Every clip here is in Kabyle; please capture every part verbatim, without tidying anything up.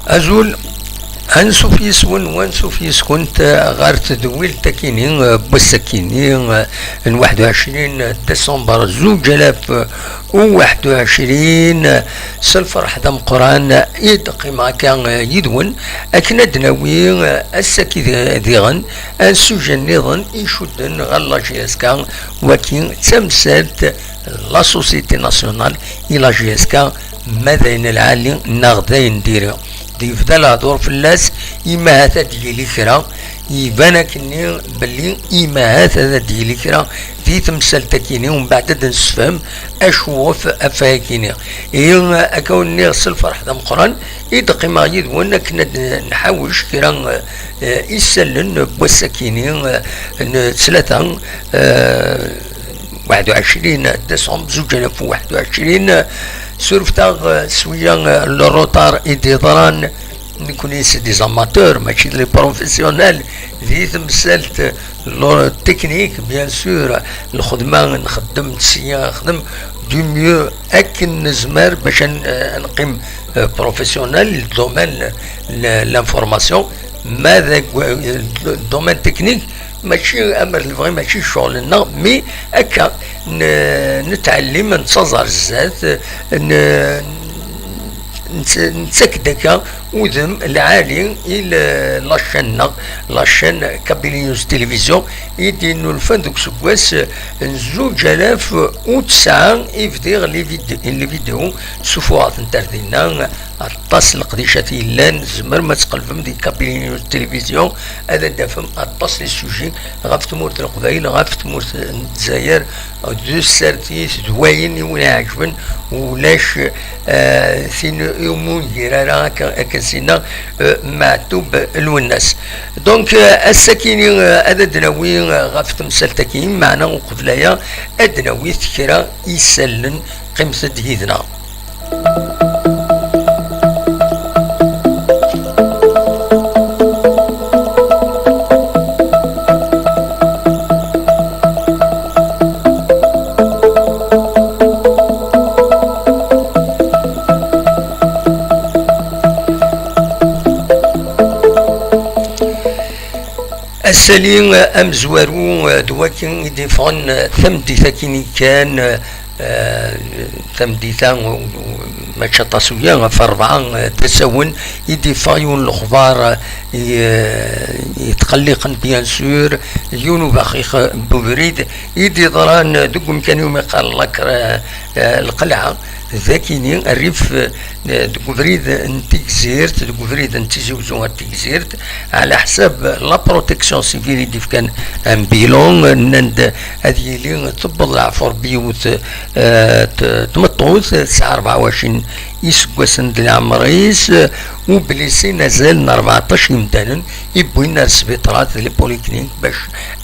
Azul, ansuf yes-wen, ansuf yes-kunt, eh, ɣer tedwilt akini, eh, n wass akini, eh, n waḥed u ɛecrin décembre zuǧ alaf u waḥed u ɛecrin, eh, s lferḥ d ameqqran, eh, i d-qqimeɣ akka, eh, yid-wen, akken ad d-nawi, eh, ass-agi di-, diɣen, un sujet nniḍen icudden ɣer la J S K, waki d tamsalt, la Société Nationale i la J S K, ma d ayen lɛali neɣ d ayen diri. D-yebda lehdur fell-as, imahat ad d-yili kra, iban akkenni belli imahat ad d-yili kra di temsalt akini, umbeɛd ad d-nessefhem acuɣef afay akini. Ihi, akka wen-nniɣ s lferḥ d ameqqran, i d-qqimeɣ yid-wen akken ad nḥawec kra, eh, isallen n wass akini, eh, n ttlata, eh, waḥed u ɛecrin décembre zuǧ alaf u waḥed u ɛecrin, surfet-aɣ, eh, s wiya, eh, le retard i d-yeḍran. Nekkni c'est des amateurs, mačči d les professionnels di temsalt, eh, le technique, bien sûr, lxedma nxeddem, sya nxeddem du mieux akken nezmer bac ad n-, eh, ad neqqim, eh, professionnel, le domaine, le, l'information, ma deg, eh, le domaine technique, mačči amer nebɣi, mačči ccɣel-nneɣ, mi akka n-, nettɛellim, nettaẓ ar zdat, n-, nett-, nettak-d akka udem lɛali i l-, la chaîne-nneɣ, la chaîne Kabylie News Télévision, i d-yennulfan deg useggas n zuǧ alaf u tesɛa i bdiɣ les vid-, les vidéos, sufuɣeɣ-tent ar dinna, aṭas n leqdicat yellan, tzemrem ad tqelbem di Kabylie News Télévision, ad d-tafem aṭas n les sujets ɣef tmurt n Leqbayel, ɣef tmurt n Lezzayer, d tsertit, d wayen i wen-iɛeǧben, ulac, eh, tin i ur ngir ara akken, akken s-yenna, eh, Meɛtub Lwennas. Donc, eh, ass-akini, eh, ad d-nawi, eh, ɣef temsalt-agi, meɛna uqbel aya, ad d-nawi kra isallen, qqimet-d yid-neɣ. Asali amezwaru d wagi i d-iffɣen tameddit akini kan, eh, tameddit-a, u-, u-, mačči aṭas uya, ɣef rebɛa, eh, d asawen i d-iffeɣ yiwen n lexbar, eh, i, eh, yetqelliqen, bien sûr, yiwen ubaxix n ubrid i d-iḍran deg umkan iwumi qqaren Lakra, eh, Lqelɛa, d akini rrif, eh, deg ubrid n Tigzirt, deg ubrid n Tizi Uzzu ar Tigzirt, ɛla ḥsab la protection civile i d-ifkan un bilan, nnan-d ad yili tewweḍ leɛfu Rebbi yiwet, eh, t-, tmeṭṭut tesɛa rebɛa u ɛecrin iseggasen di leɛmer-is, u belli sin azal n rbeɛṭac yimdanen i wwin ar sbiṭarat d les polycliniques bac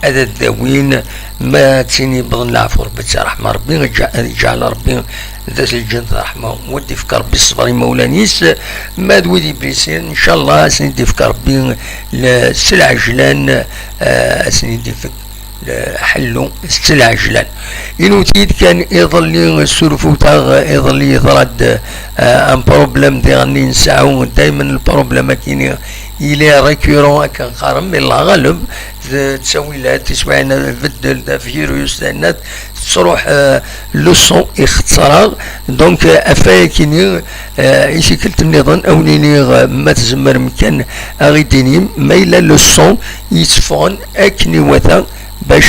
ad d-awin, ma d tin yewwḍen leɛfu Rebbi, d ṛṛeḥma Rebbi, ad yeǧ-, ad yeǧɛel Rebbi d at lǧennet ṛṛeḥma, u ad d-ifk Rebbi ṣṣber i imawlan-is, ma d wid iblisin, ncallah, ad sen-id-ifk Rebbi l-, s lɛejlan, eh, ad sen-id-ifk ḥellu s lɛejlan. Inut-iyi-d kan iḍelli, surfut-aɣ, iḍelli yeḍra-d, eh, un problème diɣen i nesɛu, daymen le problème akini, il est récurrent akken qqaren, mais Allah ɣaleb, d ttawilat, tiswiɛin ad tbeddel, d avirus, d ayen tettruḥ, eh, le son ixetter-aɣ. Donc, eh, afay akini, eh, i tikkelt nniḍen, ad wen-iniɣ, eh, ma tzemrem kan ad ɣ-id-tinim, ma yella le son yetteffɣen akken iwata, bac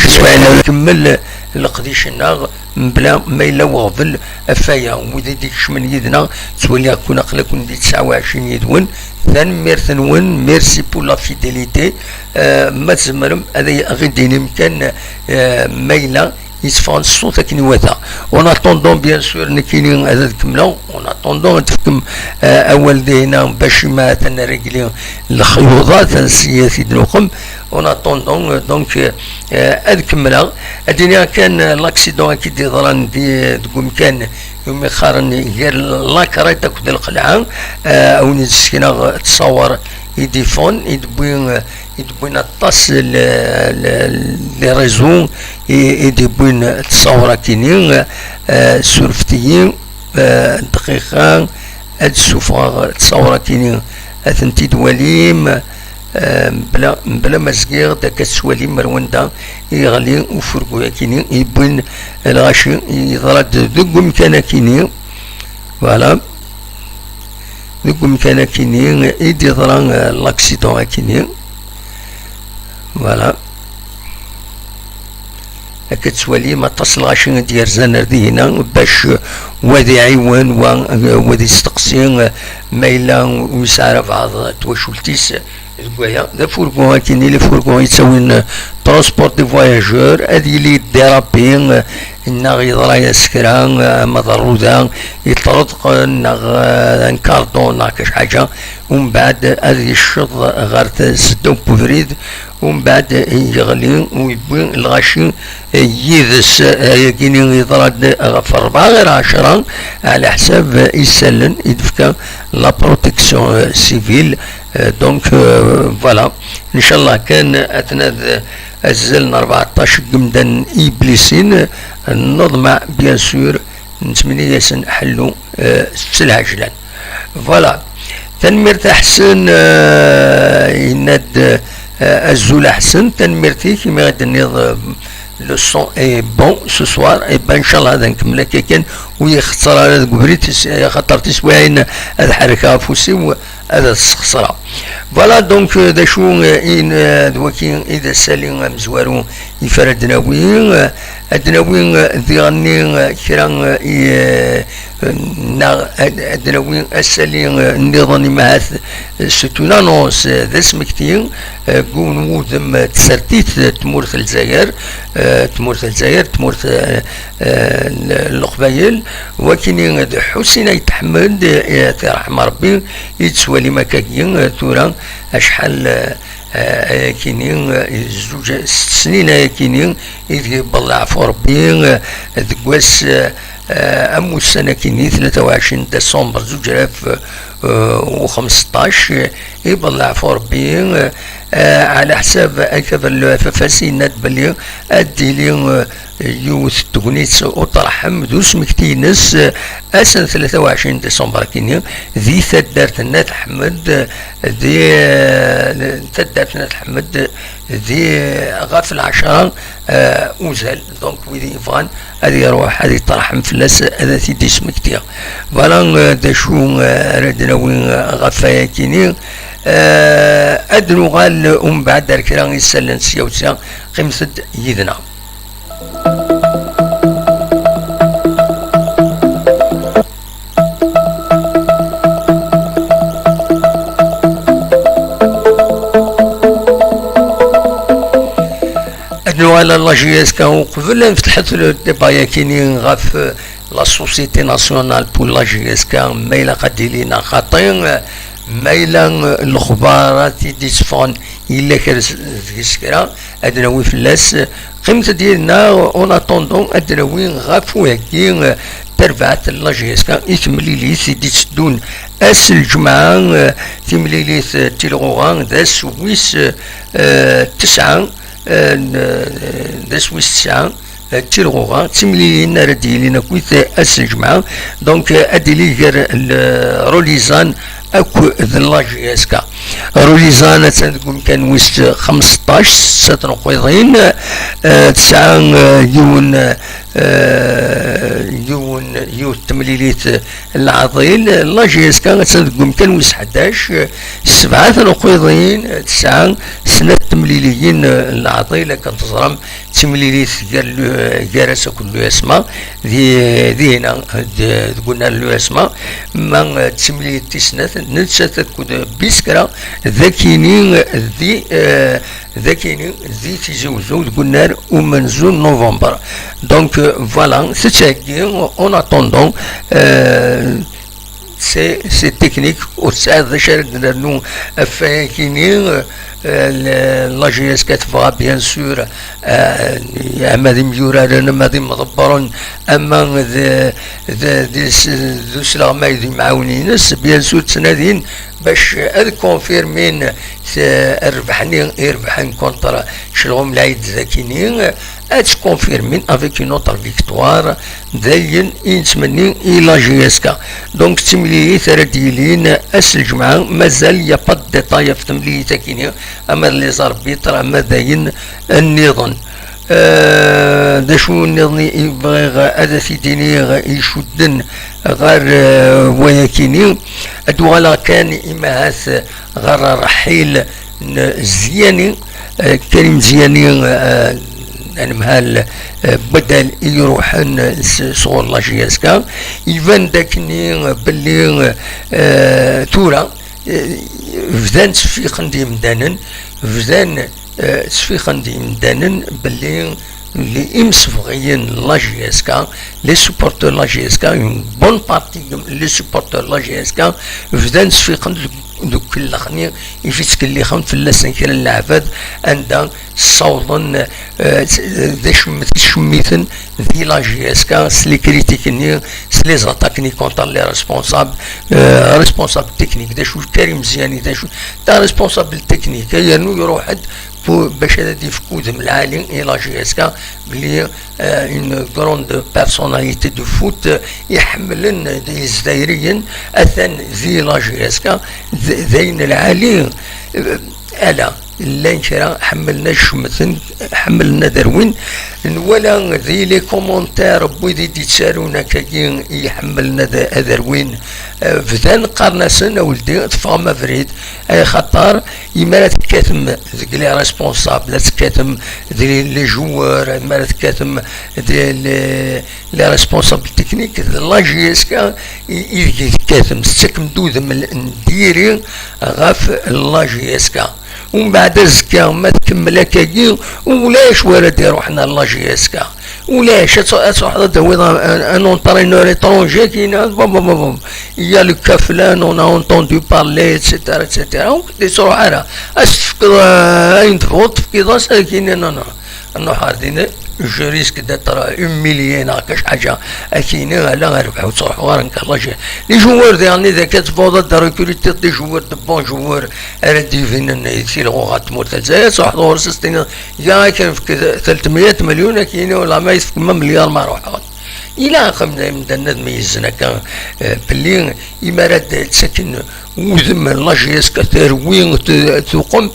nkemmel leqdic-nneɣ mebla ma yella weɣbel ɣef waya. Wid i d-ikecmen yid-neɣ, ttwaliɣ-ken aql-aken di tesɛa u ɛecrin yid-wen. Tanemmirt-nwen, merci pour la fidélité. Eh, ma tzemrem ad aɣ-id-tinim kan, eh, ma yella yetteffɣen ṣṣut akken iwata. En attendant, bien sûr, nekkini ad, ad kemmleɣ. En attendant, ad tefkem, eh, awal dinna bac ma atan régler lexyuḍat, ansi ad t-id-nuqem. En attendant, euh, donc, euh, euh, ad kemmleɣ. Ad iniɣ kan, euh, l'accident-agi d-yeḍran di, deg umkan umi qqaren gar la Crête akked lqelɛa, euh, a wen-d-ssekneɣ ttṣawer i d-iffɣen, i d-wwin, euh, i d-wwin aṭas le, le, les réseaux, i, i d-wwin ttṣawer akini, euh, surfet-iyi, euh, dqiqa, ad d-ssufɣeɣ ttṣawer akini, ad tent-id-twalim, euh, mebla, mebla ma zgiɣ-d akka tettwalim ar wanda yeɣli ufurgu akini, yewwin lɣaci, yeḍra-d deg umkan akini. Voilà. Deg umkan akini i d-yeḍra, euh, l'accident akini. Voilà. Akka tettwalim aṭas n lɣaci i d-yerzan ar dihina, bac wa ad iɛiwen, wa, wa ad isteqsi, ma yella ur yesɛi ara baɛḍ twacult-is deg waya. D afurgu akini, les fourgons yettawin, euh, transport des voyageurs, ad yili déraper, euh, neɣ yeḍra-yas kra, euh, ama d rruda yeṭṭerḍeq, neɣ, euh, un cardon, neɣ kac ḥaǧa, umbeɛd ad yecceḍ ɣer s ddaw n ubrid, umbeɛd yeɣli u yewwi lɣaci yid-s. Ayagini yeḍra-d ɣef rebɛa ɣir ɛecra, ɛla ḥsab isallen i d-tefka la protection, euh, civile. Euh, donc, euh, voilà. Ncallah kan ad t-naf azal n rbeɛṭac n yimdanen iblisin, neḍmeɛ, bien sûr, nettmenni-yasen ḥellu, euh, s lɛejlan. Voilà. Tanemmirt a Ḥsen, euh, yenna-d, euh, azul a Ḥsen, tanemmirt-ik imi i d-tenniḍ, euh, le son est bon ce soir. Eh ben, ncallah ad nkemmel akka kan, ur ixeṣṣer ara deg ubrid, tis-, axaṭer tiswiɛin ad ḥerrkeɣ afus-iw, ad t-sxeṣreɣ. Voilà, donc, euh, d acu, euh, in, euh, d waki i d asali amezwaru i fara ad d-nawi, euh, ad d-nawi, euh, diɣenni, euh, kra, euh, i, euh, neɣ ad, ad d-nawi asali, euh, nniḍen imahat, euh, c'est une annonce, euh, d asmekti, euh, deg yiwen wudem, euh, tsertit, euh, tmurt n Lezzayer, euh, tmurt n Lezzayer, tmurt, euh, euh, n, n Leqbayel, wakini d Ḥusin Ayt Ḥmed, euh, ad t-yerḥem Rebbi, i d-tettwalim akkagi, euh, tura acḥal, euh, euh, ayakini, euh, zuǧ, sett snin ayakini, ideg yewweḍ leɛfu Rebbi, euh, deg wass, euh, euh, am ussan akini, tlata u ɛecrin décembre zuǧ alaf, euh, u xmesṭac, euh, yewweḍ leɛfu Rebbi, euh, euh, ɛla ḥsab akabar n L F F S yenna-d belli ad d-tili, euh, yiwet n tegnit uṭerḥem d usmekti-ines, eh, ass n tlata u ɛecrin décembre akini, di taddart n At Ḥmed, di, eh, taddart n At Ḥmed, di, ɣef lɛecra, eh, uzal. Donc, wid yebɣan ad iruḥ, ad iṭerḥem fell-as, ad t-id-ismekti. Voilà, eh, d acu, eh, ara d-nawi, eh, ɣef wayakini. Eh, ad nuɣal umbeɛd ar kra isallen sya u sya, qqimet-d yid-neɣ. Ad nuɣal ɣer la J S K uqbel ad nfetḥet le débat-yakini ɣef, euh, la Société Nationale pour la J S K, ma ilaq ad d-tili neɣ xaṭi, ma yella lexbarat i d-itteffɣen yella kra s-, deg-s kra, ad d-nawi fell-as. Qqimet-d yid-neɣ, en attendant, ad d-nawi ɣef wayagi, tarbaɛt n la J S K i temlilit i d-itteddun ass n lǧemɛa, timlilit n Tilɣuɣa, d ass wis, eh, tesɛa, eh, n, d ass wis tesɛa, eh, d Tilɣuɣa, d timlilin ara d-yilin akkit ass n lǧemɛa. Donc, eh, ad d-yili gar le Rolizan akk d la J S K. Rulizan attan deg umkan wis xmesṭac, setta n uqiḍin, eh, tesɛa, eh, yiwen, eh, yiwen, yiwet temlilit, eh, n leɛḍil. La J S K attan deg umkan wis ḥdac, eh, sebɛa n uqiḍin, eh, tesɛa snat temliliyin, eh, n leɛḍil, akken teẓram, d timlilit gar lu-, gar-as akked l'U S M A, di, dihina, d-, deg unnar n l'U S M A, ma, eh, d timlilit tis snat, nettat akked Biskra, d akini di, eh, d akini di Tizi Wezzu deg unnar umenzu n novembre. Donc, euh, voilà, tettheggi, en attendant, euh, c'est, c'est technique, ur tesɛiḍ d acu ara d-nernu ɣef wayagi-nni, euh, la, la J S K tebɣa, bien sûr, euh, ama d imyuraren, ama d imḍebbren, ama d, d, d, d usleɣmay d imɛawnen-ines, bien sûr, ttnadin bac ad confirmin t-, rrbeḥ-nni i rebḥen contre Celɣum Lɛid dagi-nni, ad confirmin avec une autre victoire, d ayen i nettmenni i la J S K. Donc, d timlilit ara d-yilin ass n lǧemɛa, mazal y a pas de détail ɣef temlilit-agi-nni, ama d les arbitres, ama d ayen nniḍen. Euh, d acu nniḍen i bɣiɣ ad t-id-iniɣ icudden ɣer, euh, wayakini? Ad uɣaleɣ kan imahat ɣer ṛṛḥil n Ziyani, euh, Karim Ziyani, euh, anemhal, euh, Badal i iruḥen s-, sɣur la J S K. Iban-d akkenni belli, euh, tura, euh, bdan ttfiqen-d yimdanen, bdan, euh, ttfiqen-d yimdanen belli les imsebɣiyen n la J S K, les supporters n la J S K, une bonne partie de les supporters n la J S K, bdan ttfiqen deg, deg ukellex-nni i fi ttkellixen fell-asen kra n leɛbad, anda ssawḍen, euh, d acemmet i ttcemmiten di la J S K, s les critiques-nni, s les attaques-nni contre les responsables, euh, responsables techniques, d acu Karim Ziani, d acu, d responsable technique, yernu iruḥ-d pour, bac ad d-yefk udem lɛali i la J S K, belli, euh, une grande personnalité du foot, euh, iḥemmlen Izzayriyen, atan di la J S K, d, d ayen lɛali, euh, ala, llan kra ḥemmlen ad cemten, ḥemmlen ad rwin. Nwala di les commentaires n wid i d-yettarun akkagi i iḥemmlen ad, ad rwin, euh, bdan qqaren-asen: "A weldi, teffɣem abrid, ay xaṭer imi ara tekkatem deg les responsables, ad tekkatem deg les joueurs, imi ara tekkatem deg les, les responsables techniques, d la J S K i, i deg tekkatem, tettakem-d udem n diri ɣef la J S K. Umbeɛd azekka, ma tkemmel akkagi, ulac wara d-iruḥen ar la J S K. Ulac, ad tru-, ad truḥeḍ ad tawiḍ un, un, un entraîneur étranger qui n'a, bon, bon, bon, bon. Il y a le cas flan, on a entendu parler, et cetera, et cetera." Ur k-d-ittruḥ ara. Ad s-tefkeḍ, euh, ayen tebɣuḍ, tefkiḍ-as, ad k-yini: "Non, non, non, ar din, je risque d'être humilié, neɣ kac ḥaǧa." Ad k-yini: "Ala, a rrbeḥ, ur ttruḥuɣ ara nekk ar la J S K." Les joueurs, daɣen, ida ka tebɣuḍ ad d-recrutiḍ des joueurs, de bons joueurs, ara d-ibinen i tilɣuɣa n tmurt n Lezzayer, ad truḥeḍ ɣur-s, ad s-tiniḍ: "Ya, ad k-nefk telt meyya n melyun", ad k-yini: "Wala ma yi-tefkem amelyar ma ruḥeɣ." Ilaq imdanen ad meyyzen akka, eh, belli imi ara d-ttaken udem n la J S K terwi, t-, tuqem,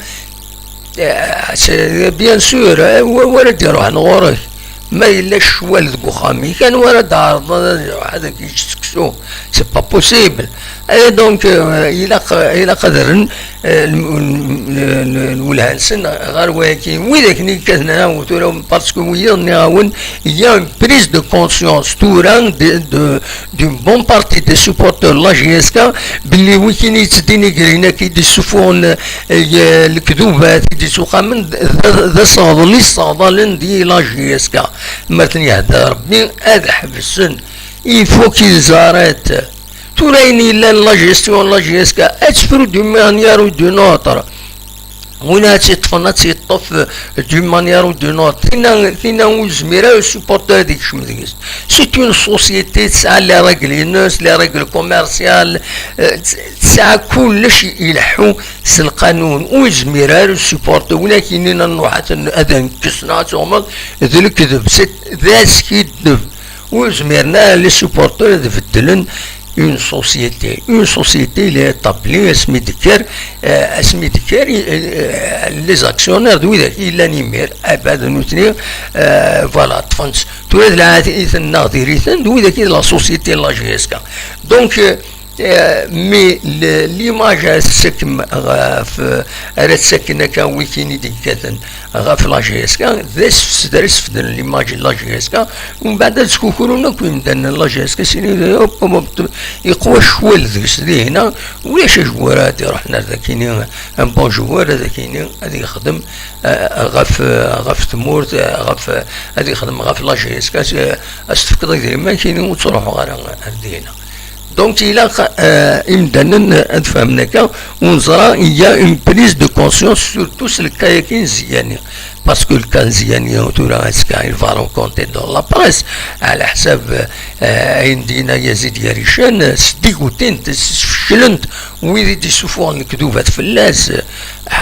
eh, c'est bien sûr, eh, wa-, wara d-iruḥen ɣur-k. Ma yella ccwal deg uxxam-ik, anwa ara d-ɛerḍen ad iruḥ ad ak-yečč seksu? C'est pas possible. Et donc, euh, ilaq, ilaq ad rren, euh, l-, l-, l-, lwelha-nsen ɣer wayagi. Widak-nni yekkaten, ah, tura, parce que wiyiḍ, nniɣ-awen, il y a une prise de conscience tura de, de, d'une bonne partie des supporters de la J S K, belli wikini yettdinigrin-agi, i d-issuffuɣen, euh, lekdubat, i d-issuqamen, d, d, d aseɣḍel i sseɣḍalen di la J S K. Ma ten-yehda Rebbi, ad ḥebsen. Il faut qu'ils arrêtent. Tura ayen yellan la gestion, la J S K, ad tefru d'une manière ou d'une autre. Win ad tt-yeṭṭfen, ad tt-yeṭṭef d'une manière ou d'une autre. Tinna, tinna ur yezmir ara supporter ad ikcem deg-s. C'est une société, tesɛa les règles-ines, les règles commerciales, euh, tes-, tesɛa kullec ileḥḥu s lqanun. Ur yezmir ara supporter. Win ad k-yinin ad nruḥ ad n-, ad nekkes neɣ ad tuɣmeḍ, d lekdeb. C'est, d askiddeb. Ur zmiren ara les supporters ad beddlen Une société, une société, il est établi, asmi d-tekker, euh, asmi d-tekker, euh, les actionnaires d widak i yellan imir, abad nutni, euh, voilà, ṭṭfen-tt. Tura d lɛadat i tennaɣ diri-ten, d widak i d la société n la G S K. Donc, euh, euh, mais le- l'image ara tettakem ɣef, ara tettaken akka wikini d-yekkaten ɣef la G S K, d asefsed ara sefden l'image n la G S K, umbeɛd ad skukrun akk imdanen n la G S K, sini hop, hop, hop, yeqwa ccwal deg-s dihina, ulac ajewwar ara d-iruḥen ar dakini, un bon joueur ara dakini ad yexdem, eh, ɣef, eh, ɣef tmurt, eh, ɣef, eh, ad yexdem ɣef la G S K, eh, ad s-tefkeḍ idrimen kini ur ttruḥuɣ ara ar dihina. Donc ilaq, eh, imdanen ad fehmen akka, ur neẓra, il y a une prise de conscience, surtout s lkay-agi n Ziyani. Parce que lkay n Ziyani tura azekka il va rencontrer dans la presse, ɛla ḥsab, eh, ayen d-yenna Yazid Yarican, eh, sdigutin-t, sfeclen-t wid i d-isufuɣen lekdubat fell-as,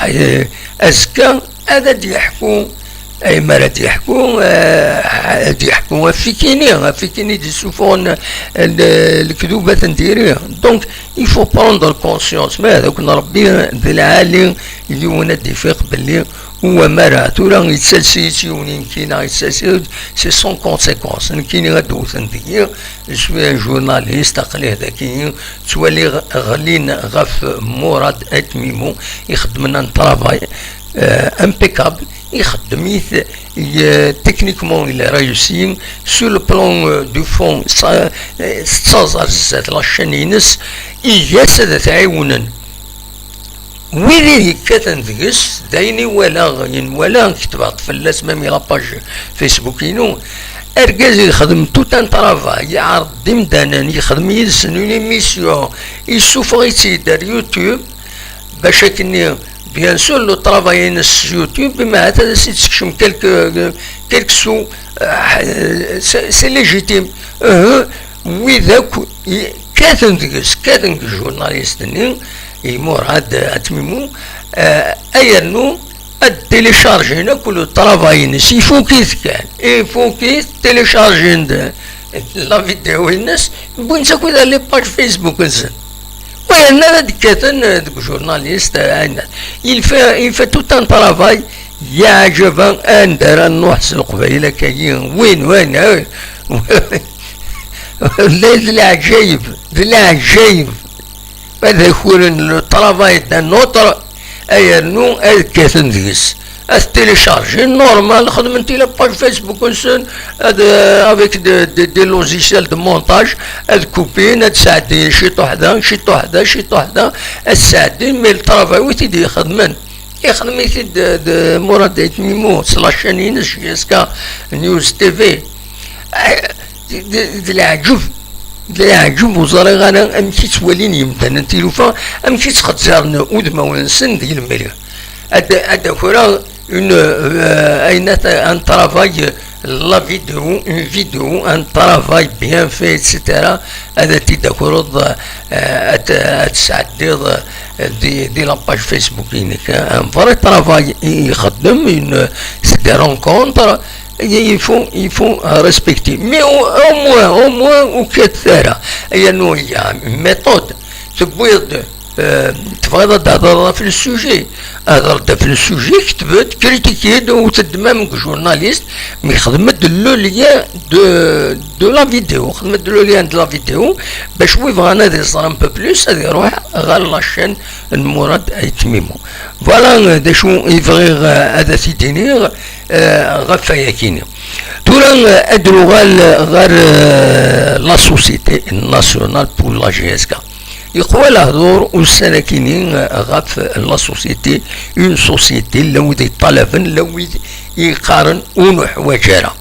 eh, azekka ad d-yeḥku, ay mi ara d-yeḥku, eh, ad d-yeḥku ɣef wikini, ɣef wikini d-isufuɣen, eh, le- lekdubat n diri. Donc, il faut prendre conscience, ma d akk n Rebbi d lɛali, yiwen ad d-ifiq belli u amara tura yettales-iyi-d yiwen i nekkini, yettales-iyi-d, c'est sans conséquence. Nekkini ad d-wten deg-i, je suis un journaliste, aql-i dagi, ttwaliɣ ɣlin ɣef Mourad Ayt Tmimou, ixeddmen un travail, euh, impeccable, ixeddem-it, euh, techniquement il est réussi, sur le plan, euh, du fond, ça, euh, tettaẓ ar zdat la chaîne-ines, iga-tt ad t-ɛiwnen. Wid i d-yekkaten deg-s, d ayen i walaɣ, i nwala, ketbeɣ-d fell-as, même i la page Facebook-inu. Argaz yexdem tout un travail, yeɛreḍ-d imdanen, yexdem yid-sen une émission, yessufeɣ-itt-id ar YouTube, bac akkenni, bien sûr, le travail-ines s YouTube, ahat ad as-id-sekcem quelques, quelques sous, euh, c'est, c'est légitime. Euh, wid akk i- kkaten deg-s, kkaten deg journaliste-nni, i Mourad Ayt Tmimou, euh, ayennu ad téléchargen akk le travail-ines, ifuk-it kan, ifuk-it, téléchargen-d la vidéo-ines, wwin-tt akk ar les pages Facebook-nsen. Wayen ara d-kkaten, euh, deg journaliste, euh, ayen. Il fait, il fait tout un travail, yeɛjeb-aɣ anda ara nruḥ s Leqbayel akka-yi, win, win, euh, d leɛǧayeb, d leɛǧayeb. Ad akuren le travail d'un autre, ayennu ad kkaten deg-s. Ad télécharger, normal, xedmen-t i la page Facebook-nsen, ad, euh, avec de- de- des logiciels de montage, ad coupin, ad sɛeddin ciṭuḥ da, ciṭuḥ da, ciṭuḥ da, ad sɛeddin, mais le travail wi t-id-ixedmen, ixdem-it-id de- de Mourad Ayt Tmimou, s la chaîne-ines J S K News T V. Eh, d- d- d leɛǧeb, d leɛǧeb, ur ẓriɣ ara amek i ttwalin yemdanen tilufa, amek i ttqeddaren udmawen-nsen deg lemri. Ad, ad d-akureɣ une, euh, ayen at- un travail, la vidéo, une vidéo, un travail bien fait, et cetera. Ad t-id-takureḍ, euh, ad, ad tesɛeddiḍ, euh, di, di la page Facebook-inek. Un vrai travail i ixeddem, une, c'est des rencontres, il faut, il faut respecter. Mais au, au moins, au moins, ur kkatet ara. Ayennu, il y a une méthode. Tewwiḍ-d, euh, tebɣiḍ ad d-tehḍreḍ ɣef le sujet. Hder-d ɣef le sujet, kteb-d, critique-d, ur teddem am deg journaliste, mais xdem-d le lien de, de la vidéo. Xdem-d le lien de la vidéo, bac wi bɣan ad iẓer un peu plus, ad iruḥ ɣer la chaîne n Mourad Ayt Tmimou. Voilà, euh, d acu i bɣiɣ, euh, ad t-id-iniɣ, euh, ɣef wayakini. Tura, euh, ad nuɣal ɣer, euh, la Société Nationale pour la G S K. Yeqwa lehdur ussan-akini, euh, ɣef la société, une société, la wid yeṭṭalaben, la wid yeqqaren ur nuḥwaǧ ara.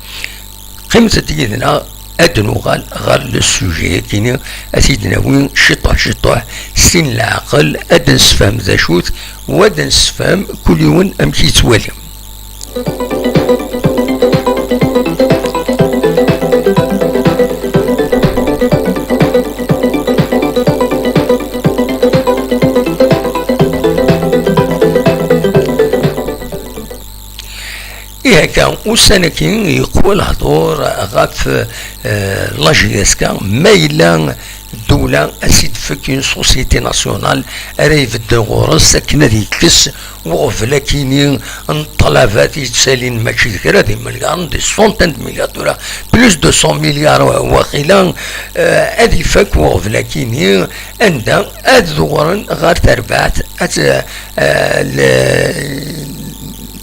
Qqimet-d yid-neɣ, ad nuɣal ɣer le sujet-akini, ad t-id-nawi ciṭuḥ ciṭuḥ, sin leɛqel, ad d-nessefhem d acu-t, u ad d-nessefhem kul yiwen amek yettwali. Ihi akka, ussan-agi yeqwa lehdur ɣef, eh, la G S K, ma yella ddula a s-id-tefk une société nationale ara ibedden ɣur-s akken ad yekkes uɣbel akini n ṭṭlabat yettalin, mačči d kra, d imelyaṛen, des centaines de milliards, tura plus de cent milliards waqila, eh, ad ifak uɣbel akini anda ad ḍewren ɣer terbaɛt, ad, eh, le-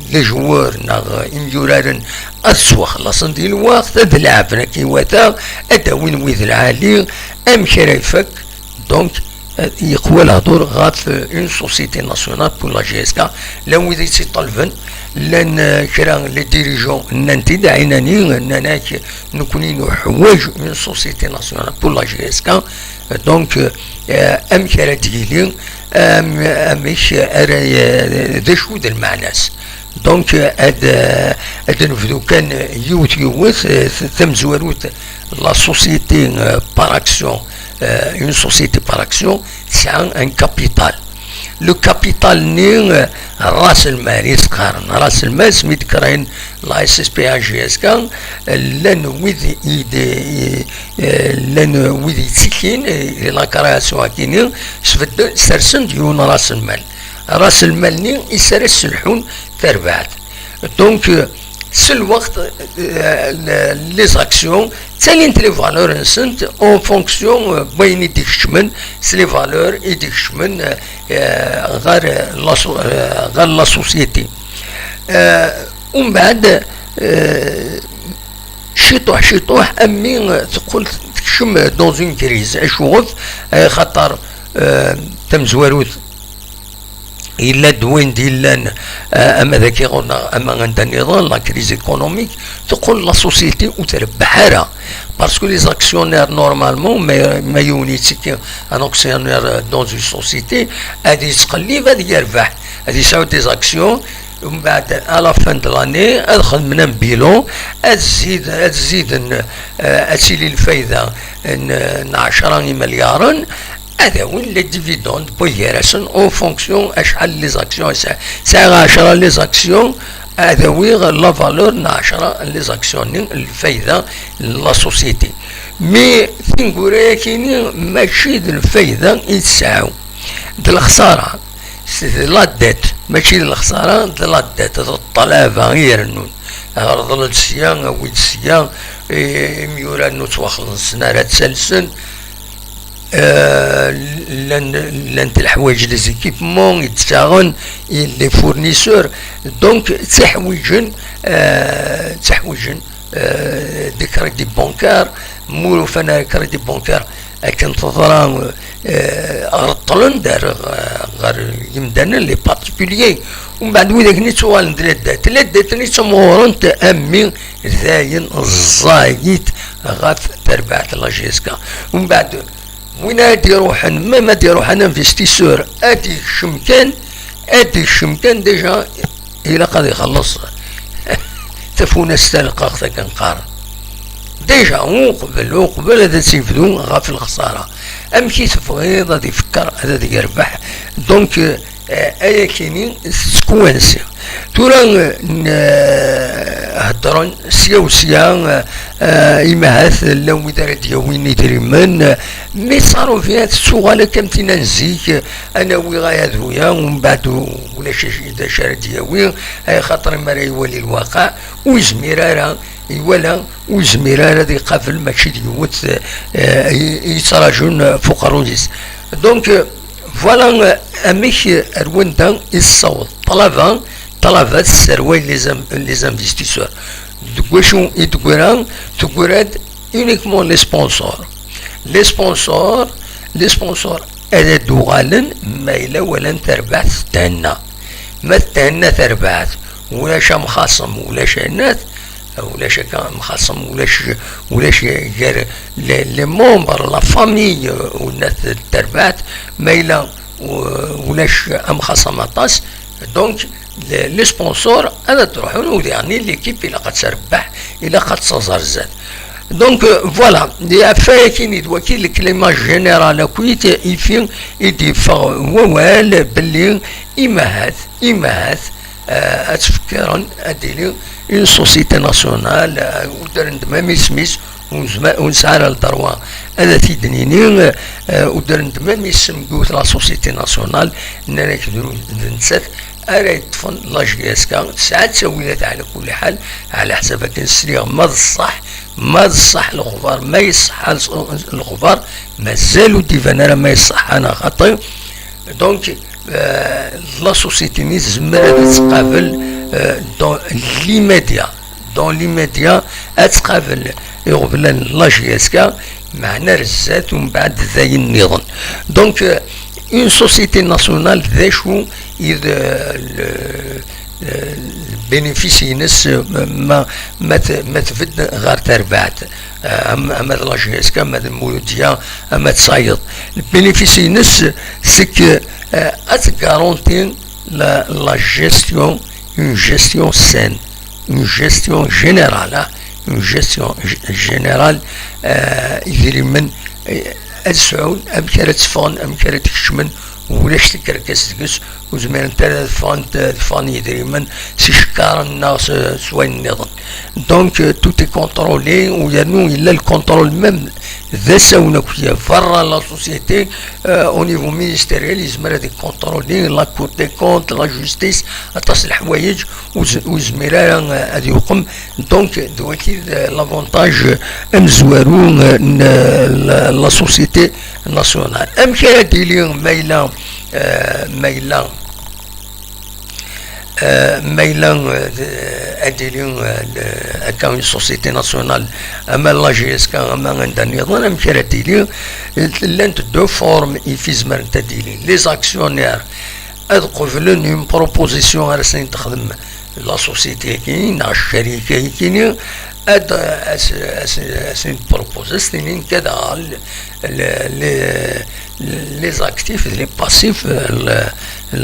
les joueurs neɣ imyuraren ad ttwaxlaṣen di lweqt, ad leɛben akka iwata, ad d-awin wid lɛali. Amek ara ifak? Donc, eh, yeqwa lehdur ɣef, eh, une société nationale pour la J S K. Llan wid i tt-iṭalben, llan, eh, kra les dirigeants nnan-t-id ɛinani, nnan-ak, nekkni nuḥwaǧ une société nationale pour la J S K. Donc, eh, amek ara d-yili, am- amek ara, eh, d acu d lmeɛna-s? Donc, eh, ad, eh, ad nebdu kan yiwet yiwet, eh, tamezwarut, la société, eh, par action, eh, une société par action, tesɛa un capital. Le capital-nni, eh, ras lmal i s-qqaren, ras lmal, asmi d-kran la S S P A J S K, eh, llan wid i d-, i, eh, llan wid yettikin, eh, la création akini, sbedden, sersen-d yiwen ras lmal. Ras lmal-nni i s ara sselḥun terbaɛt. Donc, eh, s lweqt, eh, les actions ttalint les valeurs-nsent en fonction, eh, n wayen i d-ikecmen, s les valeurs i d-ikecmen, eh, eh, ɣer, eh, la so- eh, ɣer la société. Eh, umbeɛd, eh, ciṭuḥ ciṭuḥ, ammi, eh, teqqel tekcem dans une crise. Acuɣef? Eh, xaṭer, eh, tamezwarut, yella-d wayen d-yellan, eh, ama d akiɣur neɣ ama anda nniḍen, la crise économique, teqqel la société ur trebbeḥ ara. Parce que les actionnaires, normalement, ma, ma yiwen yettekki, un actionnaire, euh, dans une société, ad yettqellib, ad yerbeḥ, ad yesɛu des actions, umbeɛd, à la fin de l'année, ad xedmen un bilan, ad zid-, ad ziden, euh, ad tili lfayda n, n ɛecra imelyaṛen, ad awin les dividendes n wayen gar-asen en fonction acḥal les actions i sɛiɣ. Sɛiɣ ɛecra les actions, ad awiɣ la valeur n ɛecra les actions-nni, lfayda n la société. Mais tineggura-yakini mačči d lfayda i tesɛa, d lexsara, d la dette, mačči d lexsara, d la dette, d ṭṭlaba i irennun. Reḍlen-d sya, awi-d sya, i-, imyura ur ttwaxellṣen ara ttalsen. Euh, llan, llant leḥwayeǧ, les équipements i d-ttaɣen, i les fournisseurs. Donc, ttiḥwiǧen, euh, ttiḥwiǧen, euh, des crédits bancaires. Ma ur ufan ara crédit bancaire, akken teḍra, euh, reṭṭlen-d ar, ɣer yimdanen, les particuliers. Umbeɛd, widak-nni ttuɣalen d la dette. La dette-nni ttimɣurent, ammi dayen ẓẓayit ɣef terbaɛt n la J S K. Umbeɛd, win ara d-iruḥen, même ad d-iruḥ un investisseur, ad d-ikcem kan, ad d-ikcem kan, déjà, ilaq ad ixelleṣ tafunast talqaɣt akken qqaren. Déjà, uqbel, uqbel ad as-yebdu ɣef lexsara. Amek i tebɣiḍ ad ifekker, ad, ad yerbeḥ? Donc, euh, ayakini tettkuwansi. Tura, euh, n-, euh, heddren sya u sya, euh, euh, imahat llan wid ara d-yawin idrimen, euh, mais ça revient, tettuɣal akka am tin n zik, euh, ad nawi aya d uya, umbeɛd u-, ulac acu, d acu ara d-yawi, ay xaṭer mi ara iwali lwaqa, ur yezmir ara, iwala, ur yezmir ara ad iqabel, mačči d yiwet, eh, i, i yettrajun, eh, f uqerruy-is. Donc, euh, voilà, euh, amek, euh, ar wanda i tessaweḍ ṭṭlaba, ṭṭlaba tesserway les in-, les investisseurs. Deg wacu i d-teggra? Teggra-d uniquement les sponsors. Les sponsors, les sponsors ad d-uɣalen ma yella walan terbaɛt thenna. Ma thenna terbaɛt, ulac amxaṣem, ulac anat, ulac akka amxaṣem, ulac, ulac gar les, les membres, la famille, euh, u nat terbaɛt, ma yella, euh, ulac amxaṣem aṭas. Donc, les, les sponsors ad d-ruḥen, u diɣen l'équipe ilaq ad terbeḥ, ilaq ad tẓer zdat. Donc, euh, voilà, ɣef wayakini d waki le climat général akk-it, ifi i d-yeffeɣ wawal belli imahat, imahat, euh, ad tfekkiren ad d-tili une société nationale, euh, ur d-rren d même isem-is, ur nesɛi ara le droit ad t-id-nini, euh, ur d-rren même isem n yiwet la société nationale, nnan-ak d nettat ara yeṭṭfen la J S K, tesɛa ttawilat ɛla kulli ḥal, ɛla ḥsab akken sliɣ ma d ṣṣeḥ, ma d ṣṣeḥ lexbar, ma iṣṣeḥ lexbar, mazal ur d-iban ara ma iṣṣeḥ neɣ xaṭi. Donc, euh, la société-nni tezmer ad tt-tqabel, euh, dans l'immédiat, dans l'immédiat, ad tqabel iɣeblan n la J S K, meɛna ar zdat umbeɛd d ayen nniḍen. Donc, euh, une société nationale, d acu i d, euh, le, le bénéfice-ines, euh, ma, ma t-, ma tbedd ɣer terbaɛt, euh, am-, ama d la J S K, ama d Mouloudia, ama d Saïd. Le bénéfice-ines, c'est que, euh, ad tgaranti la, la gestion, une gestion saine, une gestion générale, hein, une gestion g-, générale, euh, idrimen, euh, ad sɛun amek ara tteffɣen, amek ara tkecmen, ulac tikerkas deg-s, ur zmirent ara ad ffɣent, ad ffɣen yidrimen s icekkaren neɣ s, s wayen nniḍen. Donc, euh, tout est contrôlé, u yernu yella le contrôle même d asawen akk, berra la société, euh, au niveau ministériel, yezmer ad icontrôli la Cour des comptes, la justice, aṭas n leḥwayeǧ ur z-, ur yezmir ara, euh, ad yuqem. Donc, d wagi d, euh, l'avantage, euh, amezwaru, euh, n, euh, la, la société nationale. Amek ara d-tili ma yella, euh, ma yella Euh, ma yella, euh, ad d-tili, euh, le, akka une société nationale, ama la J S K, ama anda nniḍen, amek ara d-tili? Llant deux formes i izemrent ad d-tili. Les actionnaires ad qeblen une proposition ara sen-texdem la société-agi neɣ ccarika-agi, ad as-, as-, as-, as-, proposer, as-tinin kada le, le, les, les actifs, les passifs, euh, la,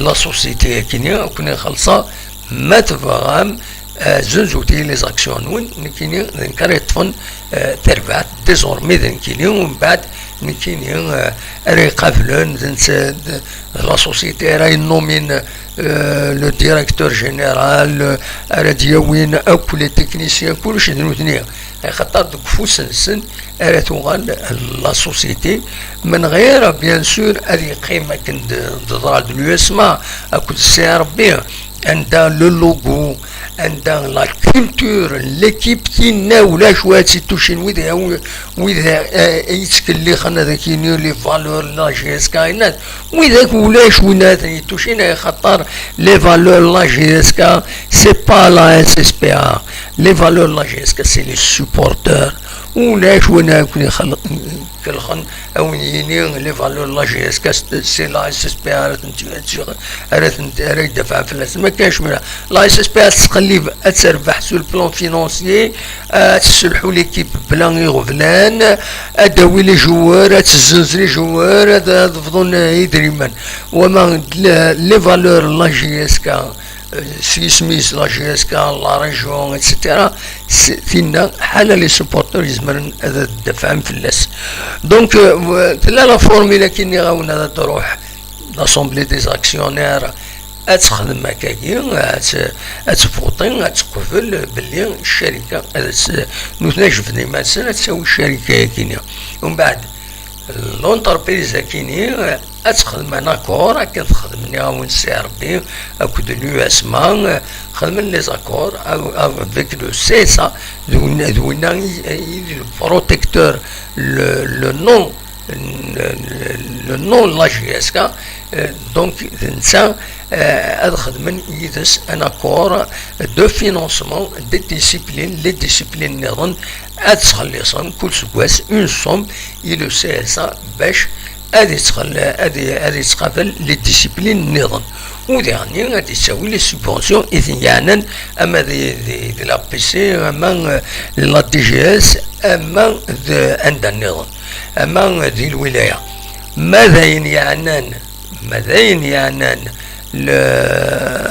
la société-agi, ad ken-ixelleṣ ma tebɣam, euh, zenzut-iyi les actions-nwen, nekkini d nekk ara yeṭṭfen, euh, tarbaɛt, désormais d nekkini, umbeɛd nekkini, euh, ara iqablen, d netta, d, d la société ara yennumin, euh, le directeur général, euh, ara d-yawin akk les techniciens, kullec d nutni, axaṭer deg ufus-nsen ara tuɣal la société, من غير, bien sûr, ad yeqqim akken d, d ḍra d l'U S M A akked C R B, anda le logo, anda la culture, l'équipe, tinna ulac wa ad tt-itucin, wid, wid, eh, yettkellixen ad ak-yini les valeurs la J S K, yenna-d, wid akk ulac win ad tt-itucin, axaṭer les valeurs la J S K, c'est pas la S S P A. Les valeurs la J S K, c'est les supporters. Ulac win ad ken-ixelqen, ad wen-yini les valeurs la J S K, c'est la S S P A ara tent-, ara tent-, ara yeddafɛen fell-asen. Ma kan cemla, la S S P A ad tettqellib, ad terbeḥ sur le plan financier, ad tesselḥu l'équipe bla iɣeblan, ad d-tawi les joueurs, ad tezzenz les joueurs, ad, ad bḍun idrimen. Wama d-, les valeurs la J S K, euh, s yisem-is, la J S K, la région, et cetera. Tinna, ḥala les supporters izemren ad d-dafɛen fell-as. Donc, euh, tella la formule akken nniɣ-awen ad d-truḥ l'assemblée des actionnaires, ad texdem akkagi, ad, ad tvuṭi, ad teqbel belli ccarika, ad s-, nutni ad jebden iman-nsen, ad tawi ccarika-agi-nni. Umbeɛd, l'entreprise akini ad texdem un accord akken texdem, nniɣ-awen, C R B akked l'U S M A, xedmen les accords avec le C S A, d winna, d winna i, i d le protecteur, le, le nom, le, le nom de la J S K, euh, donc d netta, euh, ad xedmen yid-s un accord de financement des disciplines, les disciplines nniḍen ad ttxelliṣen kul seggas une somme i le C S A bac ad yettxell-, ad y-, ad yettqabal les disciplines nniḍen. U diɣenni ad yettawi les subventions i ten-yeɛnan, ama d, d, d la P C, ama, euh, la D G S, ama d anda nniḍen, ama d lwilaya. Ma d ayen yeɛnan, ma d ayen yeɛnan le,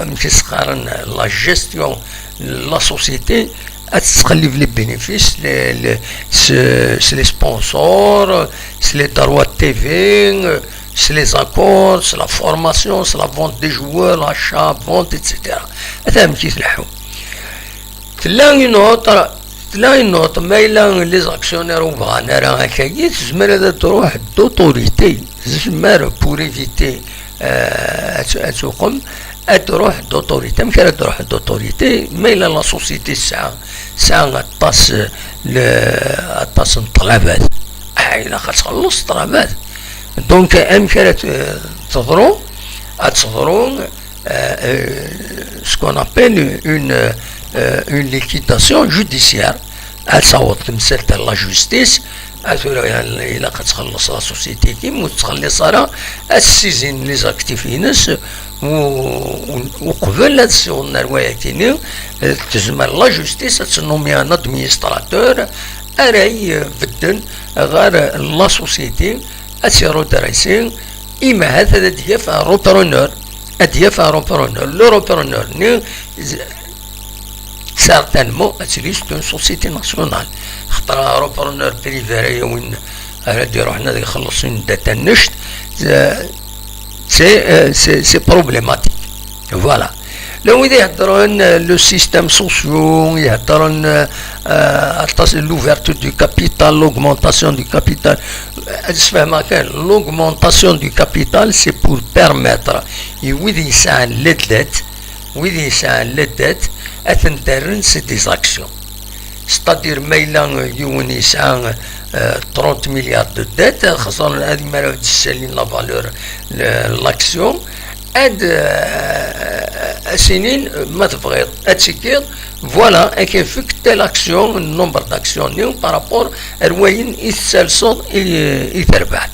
amek i s-qqaren, la gestion, la société, ad tettqellib les bénéfices, les, les, s, s les sponsors, s les droits de T V, s les accords, s la formation, s la vente des joueurs, l'achat, vente, et cetera. Ata amek i tleḥḥu. Tella une autre, Tella une autre, ma yella les actionnaires ur bɣan ara akagi, tezmer ad d-truḥ d'autorité, tezmer pour éviter, euh, ad, ad tuqem, ad d-truḥ d'autorité. Amek ara d-truḥ d'autorité? Ma yella la société tesɛa, tesɛa aṭas, le, aṭas n ṭṭlabat, ah, ilaq ad txelleṣ ṭṭlabat. Donc, amek ara t-, teḍru? Ad teḍru euh, euh, ce qu'on appelle une, euh, une liquidation judiciaire. Ad taweḍ temsalt ar la justice, ad tura ilaq ad txelleṣ la société-agi, ur tettxelliṣ ara, ad tessizin les actifs-ines, u-, u-, uqbel ad ssiwḍen ar wayakini, euh, tezmer la justice ad tennumi un administrateur ara ibedden ɣer la société, ad tt-iredressi, imahat ad d-yaf repreneur, ad d-yaf repreneur. Le repreneur-nni, certainement, ad tili c'est une société nationale. Xaṭer repreneur privé ara yawin, ara d-iruḥen ad ixelleṣ une dette annect, c'est, c'est, c'est problématique. Voilà. Là où il y a le système social, il y a l'ouverture du capital, l'augmentation du capital. L'augmentation du capital, c'est pour permettre, et oui, ça l'aide, oui, ça l'aide, c'est des actions. C'est-à-dire, ma yella yiwen yesɛa, euh, trente milliards de dettes, xaṣṣan ad mi ara d-ssalin la valeur, le, l'action, ad, euh, as-inin, ma tebɣiḍ, ad tikiḍ, voilà, akken fek telle action, nombre d'action-nni par rapport ar wayen i tessalseḍ i, i terbaɛt.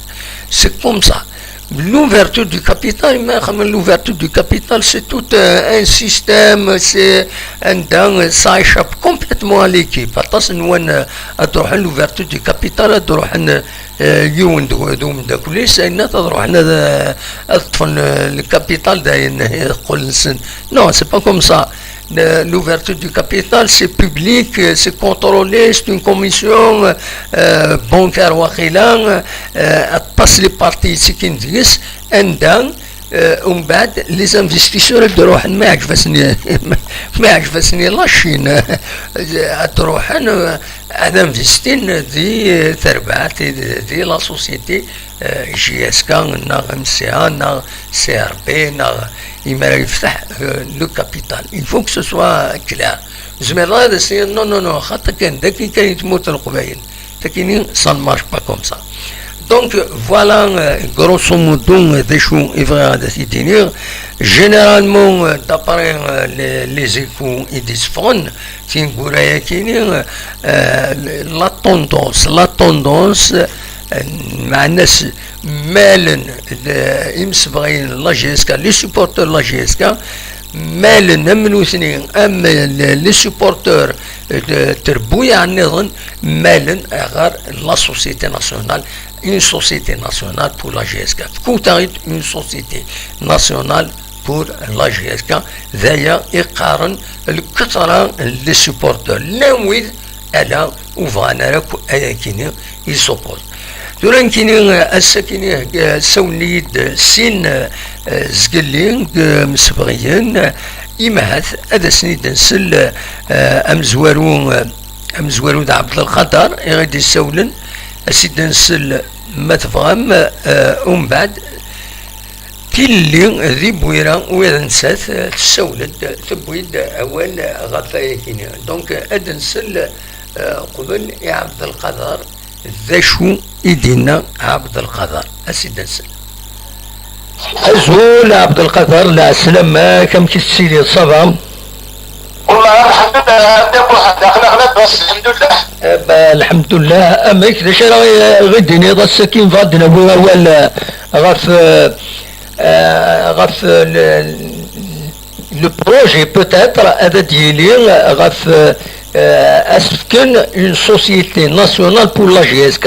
C'est comme ça. L'ouverture du capital, mais l'ouverture du capital, c'est tout, euh, un système, c'est un dingue, ça échappe complètement à l'équipe. Aṭas n wan, euh, ad ruḥen l'ouverture du capital, ad ruḥen, euh, yiwen d, d umeddakel-is, ayen ad ruḥen ad, ad ṭṭfen, euh, le capital, dayen, qqlen-sen. Non, c'est pas comme ça. Le, l'ouverture du capital, c'est public, euh, c'est contrôlé, c'est une commission, euh, bancaire, waqila, euh, aṭas les parties, c'est qu'une dix, and then, euh, umbeɛd, les investisseurs ad ruḥen, ma yeɛǧeb-asen, ma yeɛǧeb-asen la Chine, ad ruḥen, euh, ad investin di, euh, terbaɛt, di, di la société, euh, J S K, neɣ M C A, neɣ C R B, neɣ imir yefteḥ, euh, le capital. Il faut que ce soit clair. Zemreɣ ad as-iniɣ, non, non, non, xaṭi kan, d akken kan i tmurt n Leqbayel. Takini, ça ne marche pas comme ça. Donc, voilà, euh, grosso modo, euh, d acu i bɣiɣ ad t-id-iniɣ. Généralement, euh, d'après, euh, les, les échos i d-itteffɣen, tineggura-yakini, euh, la tendance, la tendance, euh, meɛna s-, malen, euh, imsebɣiyen n la J S K, les supporters de la J S K, malen am nutni, am, euh, les supporters, euh, de trebbuyaɛ nniḍen, malen ɣer la société nationale, une société nationale pour la J S K. Fkut-aɣ-id une société nationale pour la J S K, d aya i qqaren lketra n les supporters, llan wid ala ur bɣan ara akk ayakini i supporter. Tura nekkini, ass-akini, eh, sawlen-iyi-d sin, eh, zgelli, eh, msebɣiyen, eh, imahat ad asen-id-nsel, eh, amezwaru, eh, amezwaru d Ɛebdelqader i ɣ-id-issawlen, ad s-id-nsel ma tebɣam, eh, umbeɛd Tilelli di Bwira, ula d nettat, eh, tessawel-d, tewwi-d awal ɣef wayakini. Donc, ad nsel, eh, qbel i Ɛebdelqader, d acu i d-yenna Ɛebdelqader. Ad s-id-nsel. Azul, Ɛebdelqader, lɛeslama-k, amek i tettiliḍ, ça va? Wallah, lḥemdullah, a Dda Muḥend, aql-aɣ labas, lḥemdullah. Eh, ba, lḥemdullah. Amek, d acu ara ɣ-, ɣ-d-tiniḍ ass-agi, nebɣa ad d-nawi awal, eh, ɣef, eh, eh, ɣef, eh, le, le projet peut-être ad d-yili, eh, ɣef, eh, eh, as-fken une société nationale pour la J S K.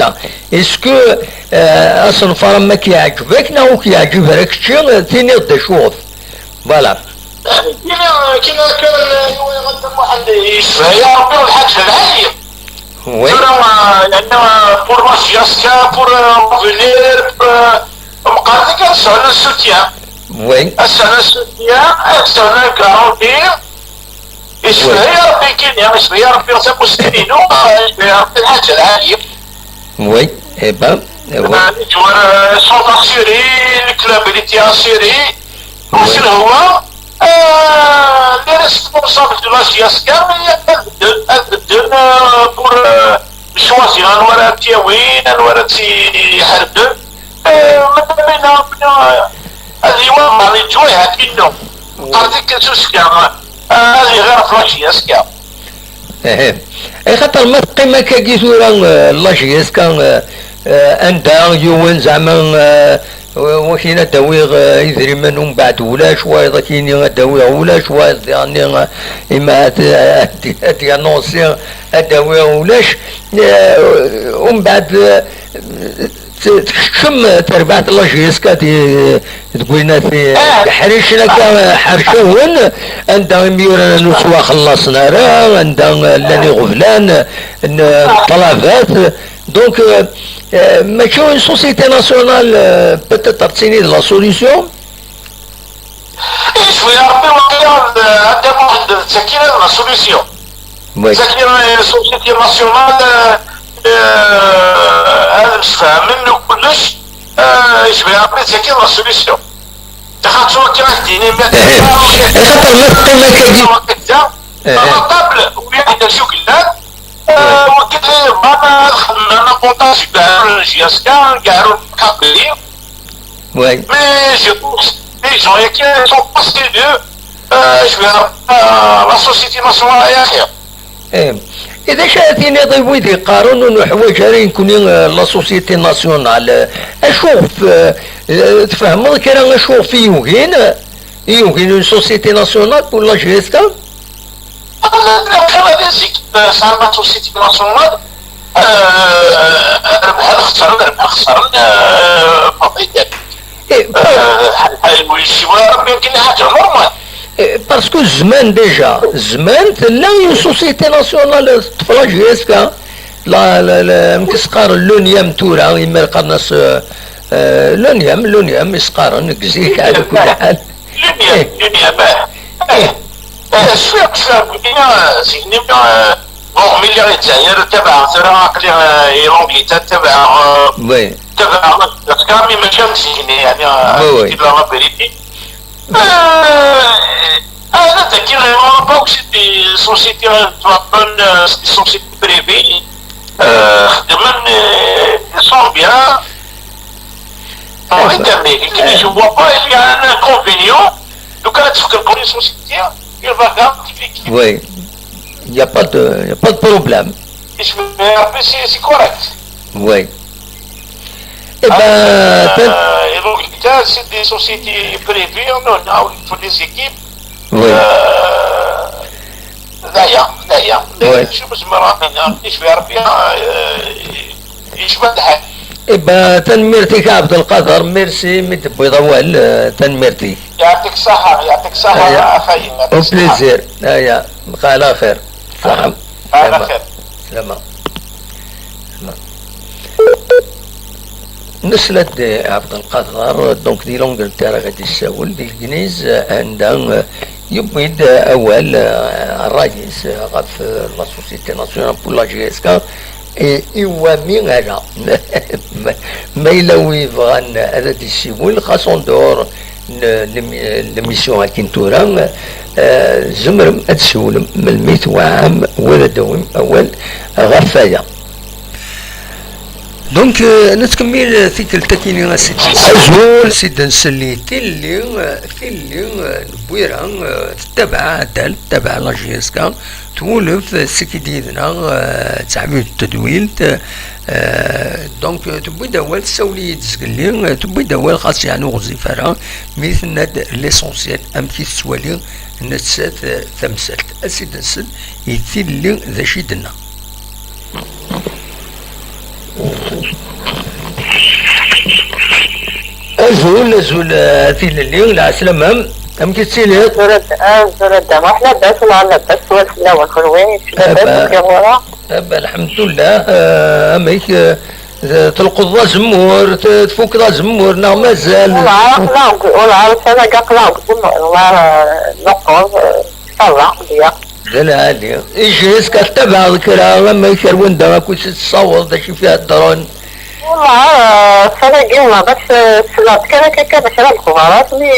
Est-ce que, eh, asenfar am ak-yeɛǧeb-ak neɣ ur k-yeɛǧib ara kečči, eh, tiniḍ-d acu ɣef? Voilà. Kina, kina kan, eh, Muḥend yecbeḥ-iyi Rebbi, Lḥaǧ Lɛali. Oui. Tura, eh, yeɛni, eh, pour la J S K, pour, eh, l'avenir, pour, eh, meqqar kan ad sɛun un soutien. Oui. Ad sɛun un soutien, ad sɛun une garantie. Et Yecbeḥ-iyi Ṛebbi nekkini, yecbeḥ-iyi Ṛebbi tamussni-inu, yecbeḥ-iyi Ṛebbi lḥaǧa lɛali. Oui, eh ben, eh oui. Nettwara Centre Syrie, le club L T A Syrie, oui. Mačči lehwa, euh, les responsables de la J S K, ad bedden, ad bedden, euh, pour, euh, choisir anwa ara tt-yawin, anwa ara tt-iḥerben. Eh, ma d abina, ad iwaḍ ɣer leǧwayeh-agi-nneɣ. Qqar-d akken s usekka, ad iɣer ɣef la J S K. Ehe. Axaṭer ma teqqim akkagi tura, eh, la J S K, eh, eh, anda yiwen zeɛma, eh, wakin ad d-awiɣ, eh, idrimen, umbeɛd ulac, wayeḍ ad k-yini ad d-awiɣ ulac, wayeḍ diɣenni, eh, ima ad, ad, ad d-yanonsi ad d-awiɣ ulac, eh, umbeɛd, eh, T-, tekcem terbaɛt n la J S K di, deg winat i, ah, iḥricen akka, ḥercawen, anda imyuran ur ttwaxellaṣen ara, anda llan iɣeblan n ṭṭlabat. Donc, euh, euh, mačči une société nationale, euh, peut-être d tini d la solution. Icwi Ṛebbi waqila, eh, Adda Muḥend d tagi la solution. Oui. D tagi, eh, société nationale, eh, eh, ad msefhamen u kullec, eh, icwi Ṛebbi d tagi la solution. Daxel tura akka ad d-tini, ma axaṭer ma teqqim akkagi. Eh. Ṭabl, u yahda s ugellal, eh, oui. Wagi, eh, bɣan ad xedmen un avantage gar J S K, gar Kabili. Oui. Mais je pense que les gens qui sont possédés, euh, je vais, euh, la société nationale, ya axi. Eh, i d acu ara tiniḍ i wid yeqqaren ur nuḥwaǧ ara nekkni, eh, la société nationale? Eh, acu ɣef, eh, eh, tfehmeḍ kra acu ɣef i yugin, eh, i yugin une société nationale pour la J S K? Llan kan ad zik sɛan la société nationale, eh, rebḥen xesren, rebḥen xesren, eh, maḍi kan. Eh, eh, ḥal, ḥal, ur yessiwel ara Rebbi, akken ḥaǧa normal. Eh, parce que zzman déjà, zzman tella une société nationale teṭṭef la J S K, la, la, la, amek i s-qqaren, l'ONIEM tura, imir qqaren-as, eh, eh, l'ONIEM, l'ONIEM i s-qqaren, deg zik, ɛla kulli ḥal. L'ONIEM, eh. L'ONIEM, eh. Eh. Eh, cfiɣ, cfiɣ, eh, bon, mi lliɣ i Lezzayer, tabaɛeɣ tura aql-i, eh, i l'Angleterre, tabaɛeɣ, eh, oui. Tabaɛeɣ, parce que ami mačči am zik-nni, yeɛni, eh, oui, oui. Di la vérité. Eh, eh, dagi, eh, on pas aussi des sociétés, eh, des sociétés privées, eh, xeddmen, eh, ils sont bien. Bon, internet, je ne vois pas, il y a un inconvénient. Donc, là, tu fais une société, il va faire un petit clic. Oui. Il n'y a pas de, il n'y a pas de problème. Et je me, après, c'est, c'est correct. Oui. Eh ben, euh, et donc, c'est des sociétés privées, non, non, il faut des équipes. Oui. Euh, D'ailleurs, d'ailleurs, oui. Je me suis rappelé, je vais bien, euh, je vais Eh ben, tanemmirt-ik a Ɛebdelqader, merci mi d-tewwiḍ awal, eh, tanemmirt-ik. يعطيك الصحة، يعطيك الصحة يا أخي، يعطيك الصحة. Au plaisir. Aya, bqa ɛla xir. Salam. Ɛla xir. Salam. Salam. Nesla-d i Ɛebdelqader, donc di l'Angleterre ara d-issawel, di Legliz, anda, eh, yewwi-d awal, eh, ṛṛay-is, eh, ɣef, eh, la Société Nationale pour la J S K, eh, i wami ara. Ma, ma yella wi yebɣan ad d-issiwel, xas en dehors n, n, n l'émission akin tura, eh, tzemrem ad tessiwlem melmi twaɛam, wa ad d-tawim awal ɣef waya. Donc, euh, nettkemmil tikkelt akini a Sidi. Azul, Sidi Nselli, tilli, euh, tilli, euh, n Bwira, euh, tettabaɛ addal, tettabaɛ la J S K, twulef, euh, seg yidna, euh, ttɛebid n tedwilt, euh, donc, euh, tewwi-d awal, tessawel-iyi-d zgelli, euh, tewwi-d awal, xas yeɛni ur ɣezzif ara, mi tenna-d l'essentiel, amek i tettwali nettat, euh, tamsalt. A Sidi Nsel, i tilli d acu i d-tenna? Azul, azul, a tilelli, lɛeslama. Amek i tettiliḍ? Azul a Dda Muḥ, labas, wala labas, swal fell-awen, kenwi, labas, aba, amek i ɣura? Aba, lḥemdullah, eh, amek, eh, telqeḍ azemmur, t-, tfukeḍ azemmur, neɣ mazal? Ur ɛaref, aql-aɣ deg, ur ɛaref ara, aql-aɣ deg umur, neqqeḍ, eh, ṣṣalla, diya. D lɛali. Ici-s ka tabaɛeḍ kra, ama kra wanda akk i s-tessaweḍ, d acu i f-iheddren? Wallah, ah, ṣṣala-agi, wallah, bas, eh, sliɣ-d kan akka, kan kra n lexbarat, mi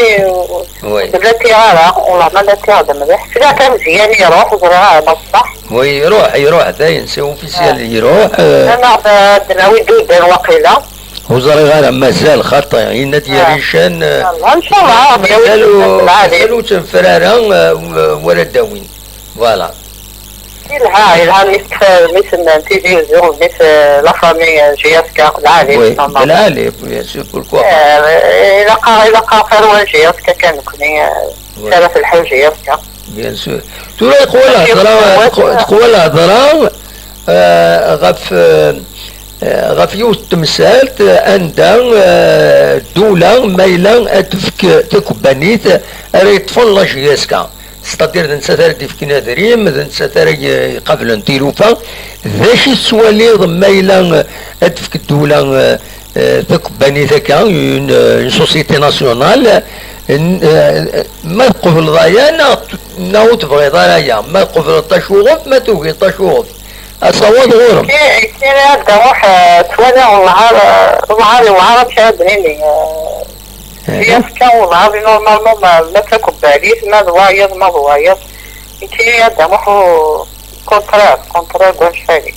Oui. ur d-latiɣ ara, wallah, ma latiɣ-d mliḥ. Sliɣ kan Meẓyan iruḥ, ur ẓriɣ ara ma ṣṣeḥ. Oui, iruḥ, iruḥ, dayen, c'est officiel, Ah. iruḥ, eh. Anaɣ-d, ad d-nawi-d udan waqila. Ur ẓriɣ ara, mazal, xaṭi, yenna-d Ah. Yarican, eh, Inshallah, inshallah, Rebbi mazal yawi-d ur, lɛali. Mazal ur ttenfer ara, eh, w-, wara d-awin. Voilà. Yelha, yelha, mi s-, mi s-, n Tizi Uzzu, mi s-, la famille, euh, J S K, lɛali, Oui, normal. Lɛali, bien sûr, pourquoi pas. Eh, ilaq, ilaq tarwa n J S K kan nekni, eh, Oui. Sara telḥu J S K. Bien sûr. Tura teqwa Bien sûr, lehḍra, oui. Teqwa, teqwa lehḍra, eh, ɣef, eh, eh, ɣef yiwet n temsalt, eh, anda, eh, ddula ma yella ad tefk takebbanit ara yeṭṭfen la J S K. C'est-à-dire d nettat ara d-ifken adrim, d nettat ara y-, iqablen tilufa. D acu i tettwaliḍ ma yella, eh, ad tefk ddula, eh, eh, takebbanit akka, une, eh, une société nationale, n-, eh, ma tqebleḍ aya neɣ t-, neɣ ur tebɣiḍ ara aya, ma tqebleḍ tacuɣeft, ma tugiḍ tacuɣeft, asawaḍ ɣur-m. Kra, kra ad d-aruḥ, eh, ttwaliɣ lɛar, lɛar iwɛer amek ara d-nini, eh, Ih. Yefka uḍar, normalement, ma, ma d takebbanit, ma d wayeḍ, ma d wayeḍ. Nekkini ad d-amuḥ u contraire, contraire n wanect-agi.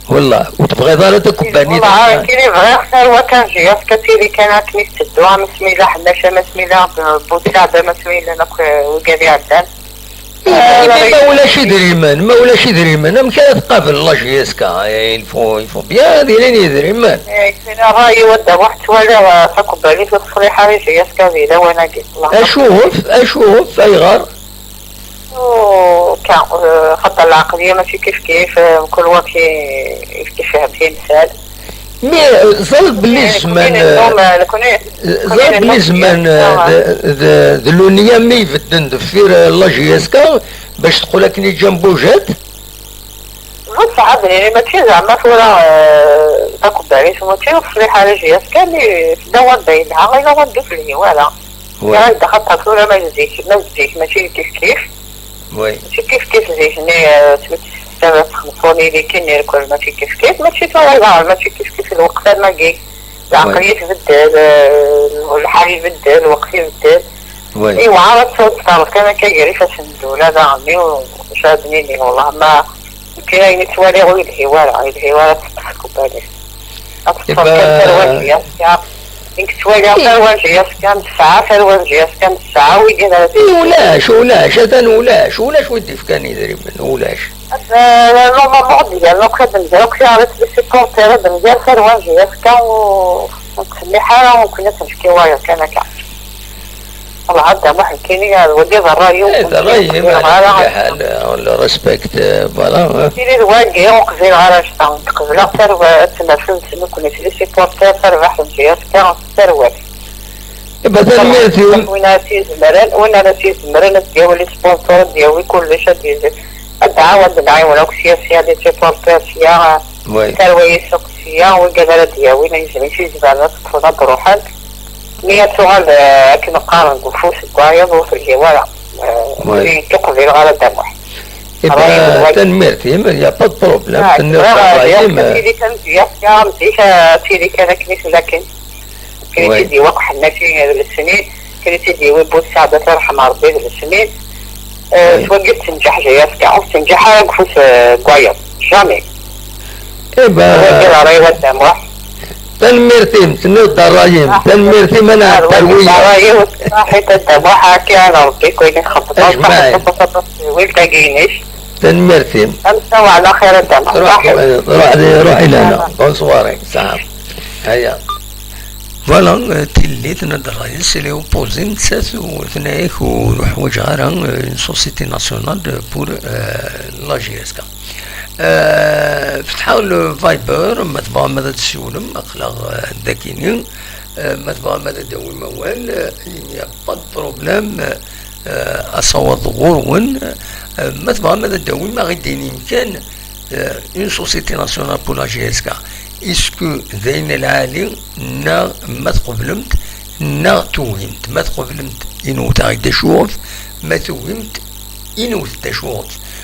Wallah, ur tebɣiḍ ara takebbanit. Wallah, nekkini bɣiɣ tarwa kan J S K, ad tili kan akken i tetteddu, am Smila Ḥennac, am Smila Bousaid, am Smila akk, eh, wigad iɛeddan. Eh, ma ulac idrimen, ma ulac idrimen, amek ara tqabel la J S K? Eh, il faut, il faut bien ad ilin idrimen. Eh, kfin ṛṛay-iw, ad d-aruḥ ttwaliɣ, eh, takebbanit ur teṣliḥ ara i J S K di lawan-agi. Acuɣef? Acuɣef? Ayɣer? Oh, ka, eh, xaṭer lɛeqliya mačči kif kif, eh, mkul wa ki-, kif ifhem timsal. Mais, euh, ẓriɣ belli zzman, euh, ẓriɣ belli zzman, euh, d, d, d Lunia mi ibedden deffir, euh, la J S K, bac teqqel akken i Djambujat. Bṣeḥ, ad nini, mačči zeɛma tura, euh, takebbanit, mačči ur teṣliḥ ara J S K, mais fell-awen d ayen yelha, ayen ur d-uflihi wara. Yak d axaṭer tura ma d zik, ma d zik, mačči d kif kif. Oui. Mačči kif kif zik-nni, eh, ttmettat txemṣuni di kinni lkul mačči kif kif, mačči tura daɣen, mačči kif kif lweqt am wagi. Lɛeqliya tbeddel, eh, lḥal ibeddel, lweqt ibeddel. Oui. Iwɛer ad tettwaḍefreḍ kan akka gar ifassen n ddula daɣen-nni, u acu ad nini, wellah ma, nekki ayen i ttwaliɣ ur yelhi wara, ur yelhi wara ad teṭṭef takebbanit. Ad teṭṭfeḍ kan tarwa n J S K. Nekk ttwaliɣ tarwa n J S K n tesɛa, tarwa n J S K n tesɛa, wigi ara ulac, ulac, atan ulac, ulac wi d-ifkan idrimen, ulac. Normalement, ad d-yernu akk, ad d-nger akk tiɣrit di supporter, ad d-nger tarwa n J S K u ur nettsemmiḥ ara, nekkni ad tt-nefk i wayeḍ kan akka. Wellah, ad d-amuḥ nekkini, wagi d ṛṛay-iw. Eh, d ṛṛay-im, ɛla kulli ḥal, on le respecte, euh, voilà, hein. Tili d wagi, ur qbileɣ ara annect-a. Qebleɣ tarwa, ad tmerfem nekkni s les supporters, tarbaḥt n J S K, tarwa. Iba, tanemmirt-im. Win ara s-izemren, win ara s-izemren, ad d-yawi les sponsors, ad d-yawi kullec, ad d-yezri. Ad d-ɛawed nɛiwen akk sya, sya, les supporters sya, tarwa-is akk sya, wigad ara d-yawin, ad yezrin s izemren, ad ṭṭfen, ad d-ruḥen. Mi ad tuɣal, eh, akken qqaren deg ufus deg wayeḍ, ur telhi wara. Eh, ur yettqbil ara Dda Muḥ. Iba, tanemmirt-im, y a pas de problème. Ah, tenniḍ ṛṛay-im. Tili kan J S K, am zik, ah, tili kan akken i tella kan. Akken i tt-id-iwwi Ḥennaci d lesnin, akken i tt-id-iwwi Busaɛd, ad t-irḥem Ṛebbi, d lesnin. Eh, s wagi tenǧeḥ J S K, ur tenǧeḥ ara deg ufus, eh, n wayeḍ. Jamais. Iba. Wagi d ṛṛay n Dda Muḥ. Tanemmirt-im, tenniḍ-d ṛṛay-im. Ah. Tanemmirt-im, ad nɛeddi ar wiyaḍ. Ṛṛay-iw, ṣaḥit a Dda Muḥ, akka ara Ṛebbi, kul ayen i txedmeḍ. Ajmaɛin. Tawilt-agi-inek. Tanemmirt-im. Amsaw ɛla xir a Dda Muḥ. Ruḥ, ruḥ, ruḥ ilana. Bonne soirée. Saɛa. Aya. Voilà, euh, tillit n Dda Ṛayes, elle est opposée, nettat u tenna-ak ur ḥwaǧeɣ ara, euh, une société nationale de, pour, euh, la J S K. Euh, fetḥeɣ le Viber, ma tebɣam ad d-tessiwlem, aql-aɣ, euh, dagini. Euh, ma tebɣam ad d-tawim awal, euh, il n'y a pas de problème, euh, asawaḍ ɣur-wen. Euh, ma tebɣam ad d-tawim, ad aɣ-d-tinim kan, euh, une société nationale pour la J S K. Est-ce que d ayen lɛali, neɣ ma tqeblemt, neɣ tugimt? Ma tqeblemt, inwet-aɣ-d acuɣef, ma tugimt, inwet-d acuɣef.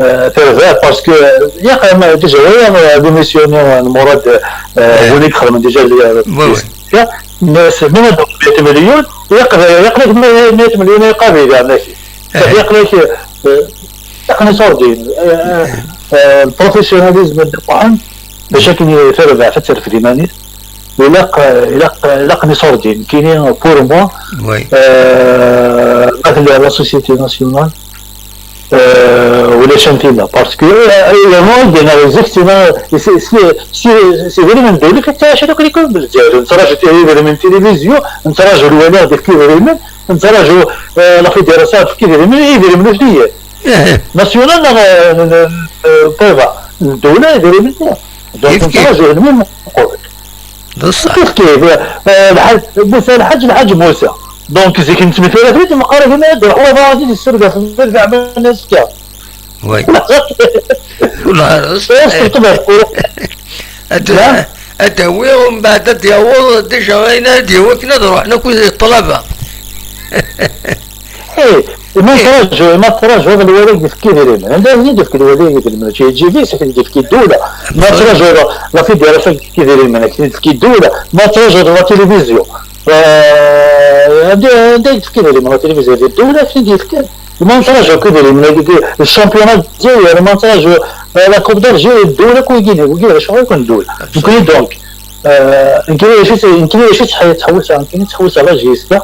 euh, terbeḥ, parce que, euh, il y a quand même déjà, ouais, euh, démissionné, euh, Mourad, euh, Ouais. Win i ixedmen déjà les, euh, Ouais, ouais. les, mais c'est même dans les millions, il y a quand même, il y a quand même, il y a quand même, il y a quand même, il y a quand même, il y a quand même, il y a quand même, il y a quand même, le professionnalisme de Mourad, de chaque niveau, faire la fête, c'est le féminin. Il a, il a, il a quand même sorti, qui est pour moi, Oui. euh, avec la, la société nationale, euh, ou les championnats, parce que, euh, il y a moins de, c'est, c'est, c'est, c'est vraiment de l'effectif, c'est donc les clubs, on s'arrête de la télévision, on s'arrête de voir des films, on s'arrête de, euh, la fédération, qui est vraiment, il est vraiment national, euh, euh, euh, pas va, de là, il est vraiment, donc, on Effectivement. s'arrête de même, بصح. كيف كيف، آه، الحاج موسى الحاج الحاج موسى. دونك زي كنت مثلا في المقارنه هنا، هو غادي يسرق في البلد كاع الناس كاع. Oui. والله ايش تطبق؟ أت- أتهوي ومن بعد تياوض ديجا غينا ديوك نروح نكوز الطلبة. ايه، ما تراجع ما تراجع هذا الوالد يفكي ديرين، عندها هي يفكي الوالد يفكي المنهج يجي في سكن يفكي الدوله. ما تراجع لا في ديرين يفكي ديرين، يفكي الدوله. ما تراجع لا تلفزيون. آه، عندي عندي يفكي ديرين لا تلفزيون ديال الدوله، في يفكي. ما تراجع كي ديرين من هذيك الشامبيونات ديالي، ما تراجع، آه، لا كوب دالجيري الدوله كون يجيني ويجي شغل يكون الدوله. يمكن دونك، آه، يمكن شي يمكن شي تحوس على يمكن تحوس على جيسكا.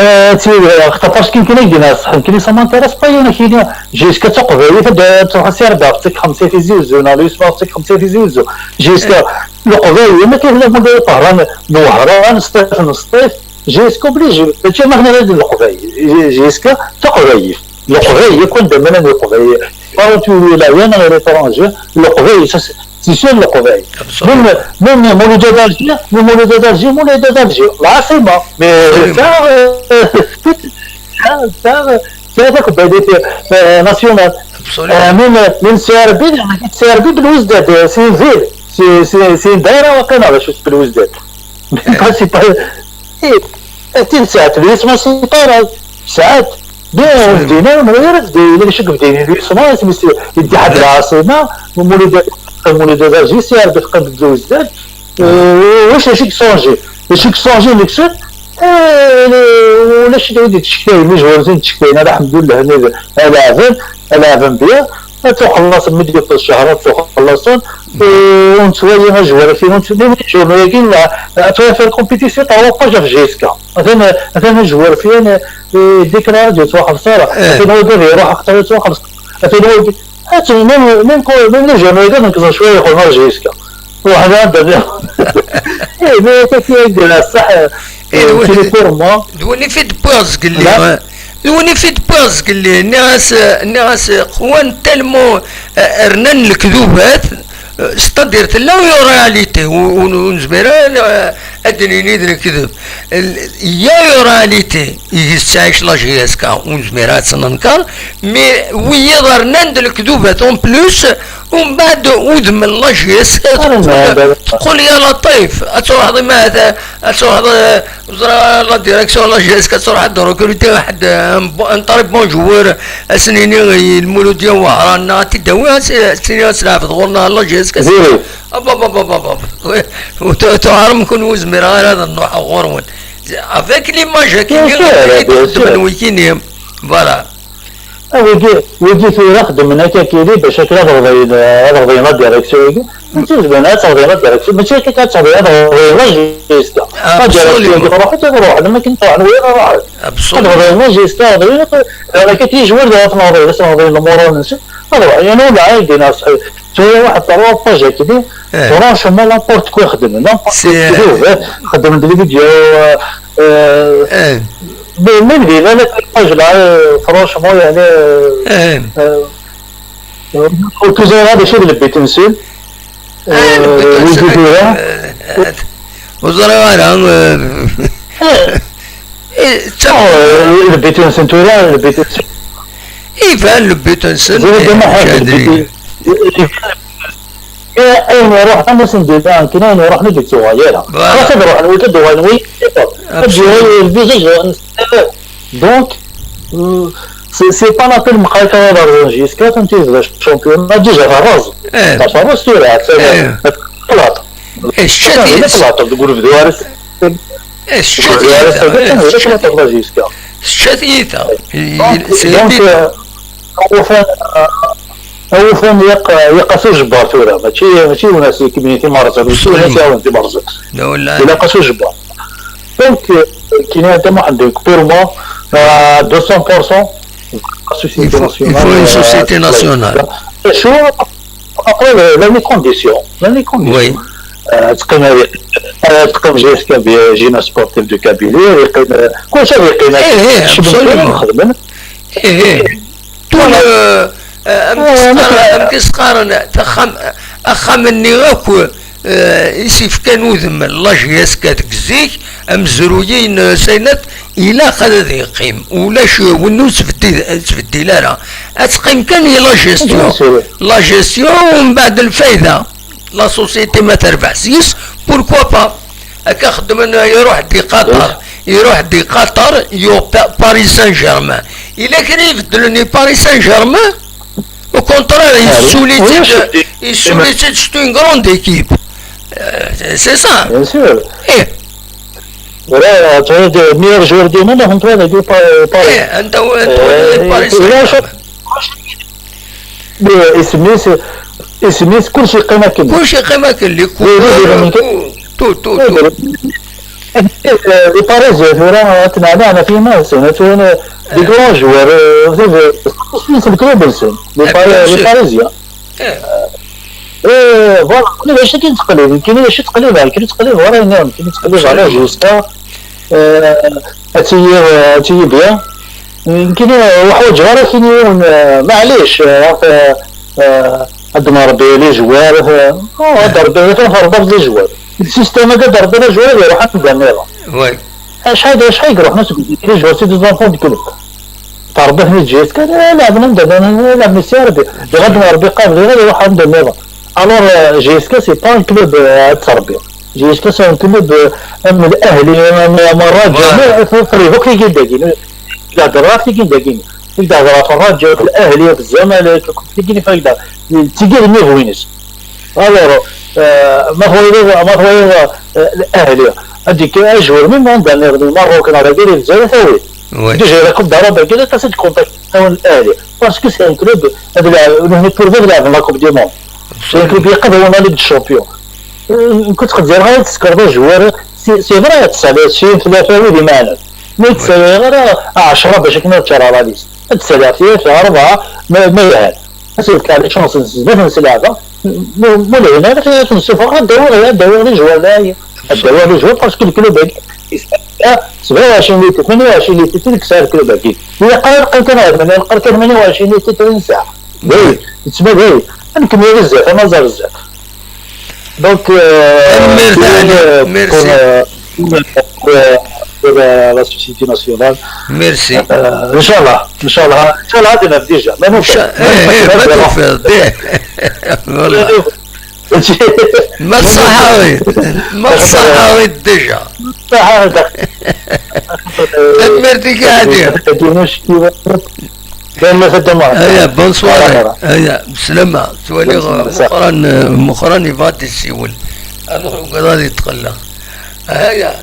آه، تي، آه، خطا فاش كاين كاين كاين صح، كاين سا مانتيريس با، انا كاين جيسكا تقبل، تبدا تروح سير دار تك خمسة في زوزو، نالو يسمع تك خمسة في زوزو. جيسكا لقبايل، ما كاين لا مدير طهران، نوهران، سطيف، نسطيف. جيسكا بليجي، ماشي ما هنا هاد لقبايل. جي-، جيسكا تقبايل. لقبايل يكون دمنا لقبايل. بارتو ولا وين ليترونجي، لقبايل، سا سي، سي سور لقبايل. من، من مولودة دالجي، من مولودة دالجي، مولودة دالجي. العاصمة. مي سا، سا، سا، سا تقبايل، آه، ناسيونال. آه، من، من سي ار بي، سي ار بي بالوزداد، سي فيل. C'est, c'est, c'est une daïra واقيلا, la chose plus. C'est pas, eh, eh, c'est une daïra, c'est pas, ساعات. Bien, ur bdin ara, ma ur bdin, ila kečč bdin, les soins, c'est, c'est, yeddi ḥedd lɛaṣima, Mulud, Mulud Adarji, c'est, Rebbi teqqim deg Luzdan. Euh, واش, واش يك شونجي, واش يك شونجي داك الشيء؟ Eh, ولا شي داوي تشكاين, les joueurs تشكاين, الحمد لله, هنا لعبن, لعبن bien. تخلص مدة الشهر, تخلص, ونتوايا جوار فين, ونتوايا جوار فين, لا, توايا في الكومبيتيسيون, تاع وقت جا في جيسكا. مثلا, مثلا جوار فين, ديك راه جات واحد الخسارة. مثلا هو دابا يروح أكثر, يروح خمس. مثلا هو دي, هات ميم, ميم كو, ميم لي جون هذا نكسر شوية يقول نرجع جيسكا. واحد هذا. إيه, mais كيف يقول صح. إيه, كي بور موا. دوني في دبوز قال لي. دوني في دبوز قال لي, ناس, ناس قوان تالمو, آه, رنان الكذوبات, آه, c'est-à-dire تلا يو رياليتي, ونزمير, آه, ادنيني ذا الكذب. يا يو رياليتي, يستعيش لا جي اس كا, ونزمير هاد سننكر, مي ويا رنان الكذوبات اون بلوس, ومن بعد وذم لا جي اس كا, تقول يا لطيف, اتروح ما هذا, اتروح وزرا لا ديريكسيون لا جي اس كا تروح عند ريكروتي واحد, آه, ان ب-, ان طري بون جوور, اسنيني المولوديه وهران تداوي, سيني اسلعب غورنا لا جي اس كا. ابا بابا بابا. وتعرم كون وزمير غير هذا نروح غورون. افيك ليماج كي تخدم ويكيني. فوالا. ويجي, ويجي في رخد من هكا كيلي باش هكا غضي, غضي لا ديريكسيون. ماشي زبان, غير تغذية ديريكت, ماشي كي كتغذي, غير لا جيسكا. لا ديريكت, كي تروح, تروح, لما كنت تروح, وين راح؟ تغذي لا جيسكا, غير, غير كي تيجي ورد, غير تنهضي, بس تنهضي المورال, نسي, تروح, يعني, ولا عادي, ناس, شوية واحد تروح, باجا كدي, فرانشمون, لامبورت كوا خدم, لامبورت كوا خدم, خدم دي فيديو, آه, مي, مي بدينا, لا, باج لا, فرانشمون, يعني, آه, وكزورة هذا شي اللي بيت نسيم. آه, آه, وزرا ورا, آه, آه, إيه, تا- آه, البيت نسيم تورا, البيت نسيم. إيفان البيت نسيم, زي إيه, ما حاجة شادري. البيت. إيه, أين نروح؟ أنا سندي الآن, كنا نروح ندي تسوغايرة. فوالا. خلاص نروح نوي تدوغ نوي. أبسوليومون. الفيزا جو نستمر. دونك, آه, سي, سي با لا بين مقايكة ولا رونجي, سكا كنتي في الشامبيون, ما تجيش على الراس. إيه. تعرف الراس تورا, إيه. بلاطة. إيه, الشتي. بلاطة, تقول في دوارس. إيه, الشتي. دوارس, إيه. بلاطة, لا جيسكا. الشتي. دونك, سيدي. دونك, آه, هو فان, آه, هو فان يق-, يقاسو الجبار تورا, ماشي, ماشي وناس كيميتي مارزل, ماشي وناس ياون دي مارزل. لا ولا. إلا قاسو الجبار. دونك, آه, كاين هذا ما عندك, بور موا, آه, deux cents pour cent, la société nationale, il faut une société nationale. شو, après, les conditions, les conditions. وي. آه, تقيم هذه, آه, تقيم جي اس كي بي, جينا سبورتيف دو كابيلي, يقيم, آه, كل شيء يقيم. إيه, إيه, شو بنقول أبسوليومون. نخدم؟ إيه, إيه. تو, آه, آه, أم آه, كيسقارن, أم كيسقارن, تخم, أخم الني أكو, آه, يسيف كان وذم, لا جي اس كا ديك الزيك, أمزرويين, آه, سينات, إلا خذ ذي قيم, ولا شو, ونو تبدي, تبدي لا لا. أتقيم كان هي لا جيستيون. لا جيستيون ومن بعد الفايدة. لا سوسيتي ما تربح سيس, بوركوا با؟ هكا خدم يروح دي قطر, يروح دي قطر, يو با-, باري سان جيرمان. إلا كان يبدلني باري سان جيرمان, او كونترير, يسوليتي, يسوليتي, سي اون غروند ايكيب. سي سا. بيان سور. إيه. ولا تعود ميور جور دي موند, راهم توا دي با-, باري. إيه, أنت و-, أنت آه, و-, باري سان جيرمان. اسميس, اسميس كلشي قيمة كلي. كلشي قيمة كلي. كل, تو, تو, تو. لي باريزيان ثورا تنعنا في ناس, هنا ثورا دي غران جوار, سميت الكلوب نسن. لي باري-, لي باريزيان. إيه, فوالا, كاين شي كاين تقليب, كاين شي تقليب, كاين تقليب, فوالا, كاين تقليب على جوستا. آه, هاتي, هاتي بيان. يمكن واحد جارة كاين يوم, آه, معليش, آه, آه, آه, هاد نهار بي لي جوار, آه, آه, هاد ربي غير تنهار ضرب لي جوار. السيستم هذا ضرب لي جوار يروح عند النيرة. وي. اش حاجة, اش حاجة يروح ناس لي جوار سي دي زونفون دو كلوب. ضربه هنا جيت, كان, آه, لعبنا ندير, أنا لعبنا سي ربي. غير نهار بي قابل, غير يروح عند النيرة. Alors, euh, J S K, c'est pas un club, euh, à Serbie. J S K, c'est un club, euh, am Al Ahli, am, am Raja, voilà. Mais, euh, في الريفوك اللي كاين داكين. لا، درات اللي كاين داكين. يقدر يهضر في الرجاء، في الاهلي، في الزمالك، اللي كاين في هكذا. تيجي الميغ وينس. Alors, euh, ما هو، ما هو، euh, الاهلي. هذيك اجور من عندنا، من المروك، انا غادي الجزائر ثاوي. ديجا لا كوب دارا باقي لا تاسيت كونتاكت تاع الاهلي. باسكو سي ان كلوب، هذا لاعب، هو بور هذا لاعب لا كوب دي موند. سي ان كلوب يقدر هو لا ليغ دي شامبيون. كنت قد زير غير تسكر ذا جوار، سي، سي فري، تسعة وعشرين، ثلاثة، وي دي معنى. ما يتساوي غير عشرة باش كنا تشرى لا ليست. تسعة، ثلاثة، أربعة، ما، ما يهان. اسير كان لي شونس بزاف نسلعبها. مو، مو الهنا غير تنسو فقط دور، غير دور لي جوار، لا هي. دور لي جوار باسكو الكلوب هذيك. سبعة وعشرين لتر، ثمانية وعشرين لتر، تلك ساعة الكلوب هذيك. هي قال، قال كان هذا، قال كان ثمانية وعشرين لتر، ثلاثين ساعة. باهي، يتسمى باهي. أنا كمية بزاف، أنا زار بزاف. دونك، آه، تنميرت عليك. آه، ميرسي. بور، آه، بور، آه، بور، آه، لا سوسيتي ناسيونال. ميرسي. آه، ان شاء الله، ان شاء الله، ان شاء الله غادي نبدا ديجا. ما نوفل. شاء-، إيه، إيه، ما نوفل. إيه. والله. ما تصحاوي، ما تصحاوي ديجا. صح هذا. تنميرتي كاع هادي. هادي مشكلة. كاين ما خدام واحد. هيا، بونسوار. هيا، بسلامة. توالي مقران، مقران يبغى يسيول. هذا غادي يتقلق. هيا.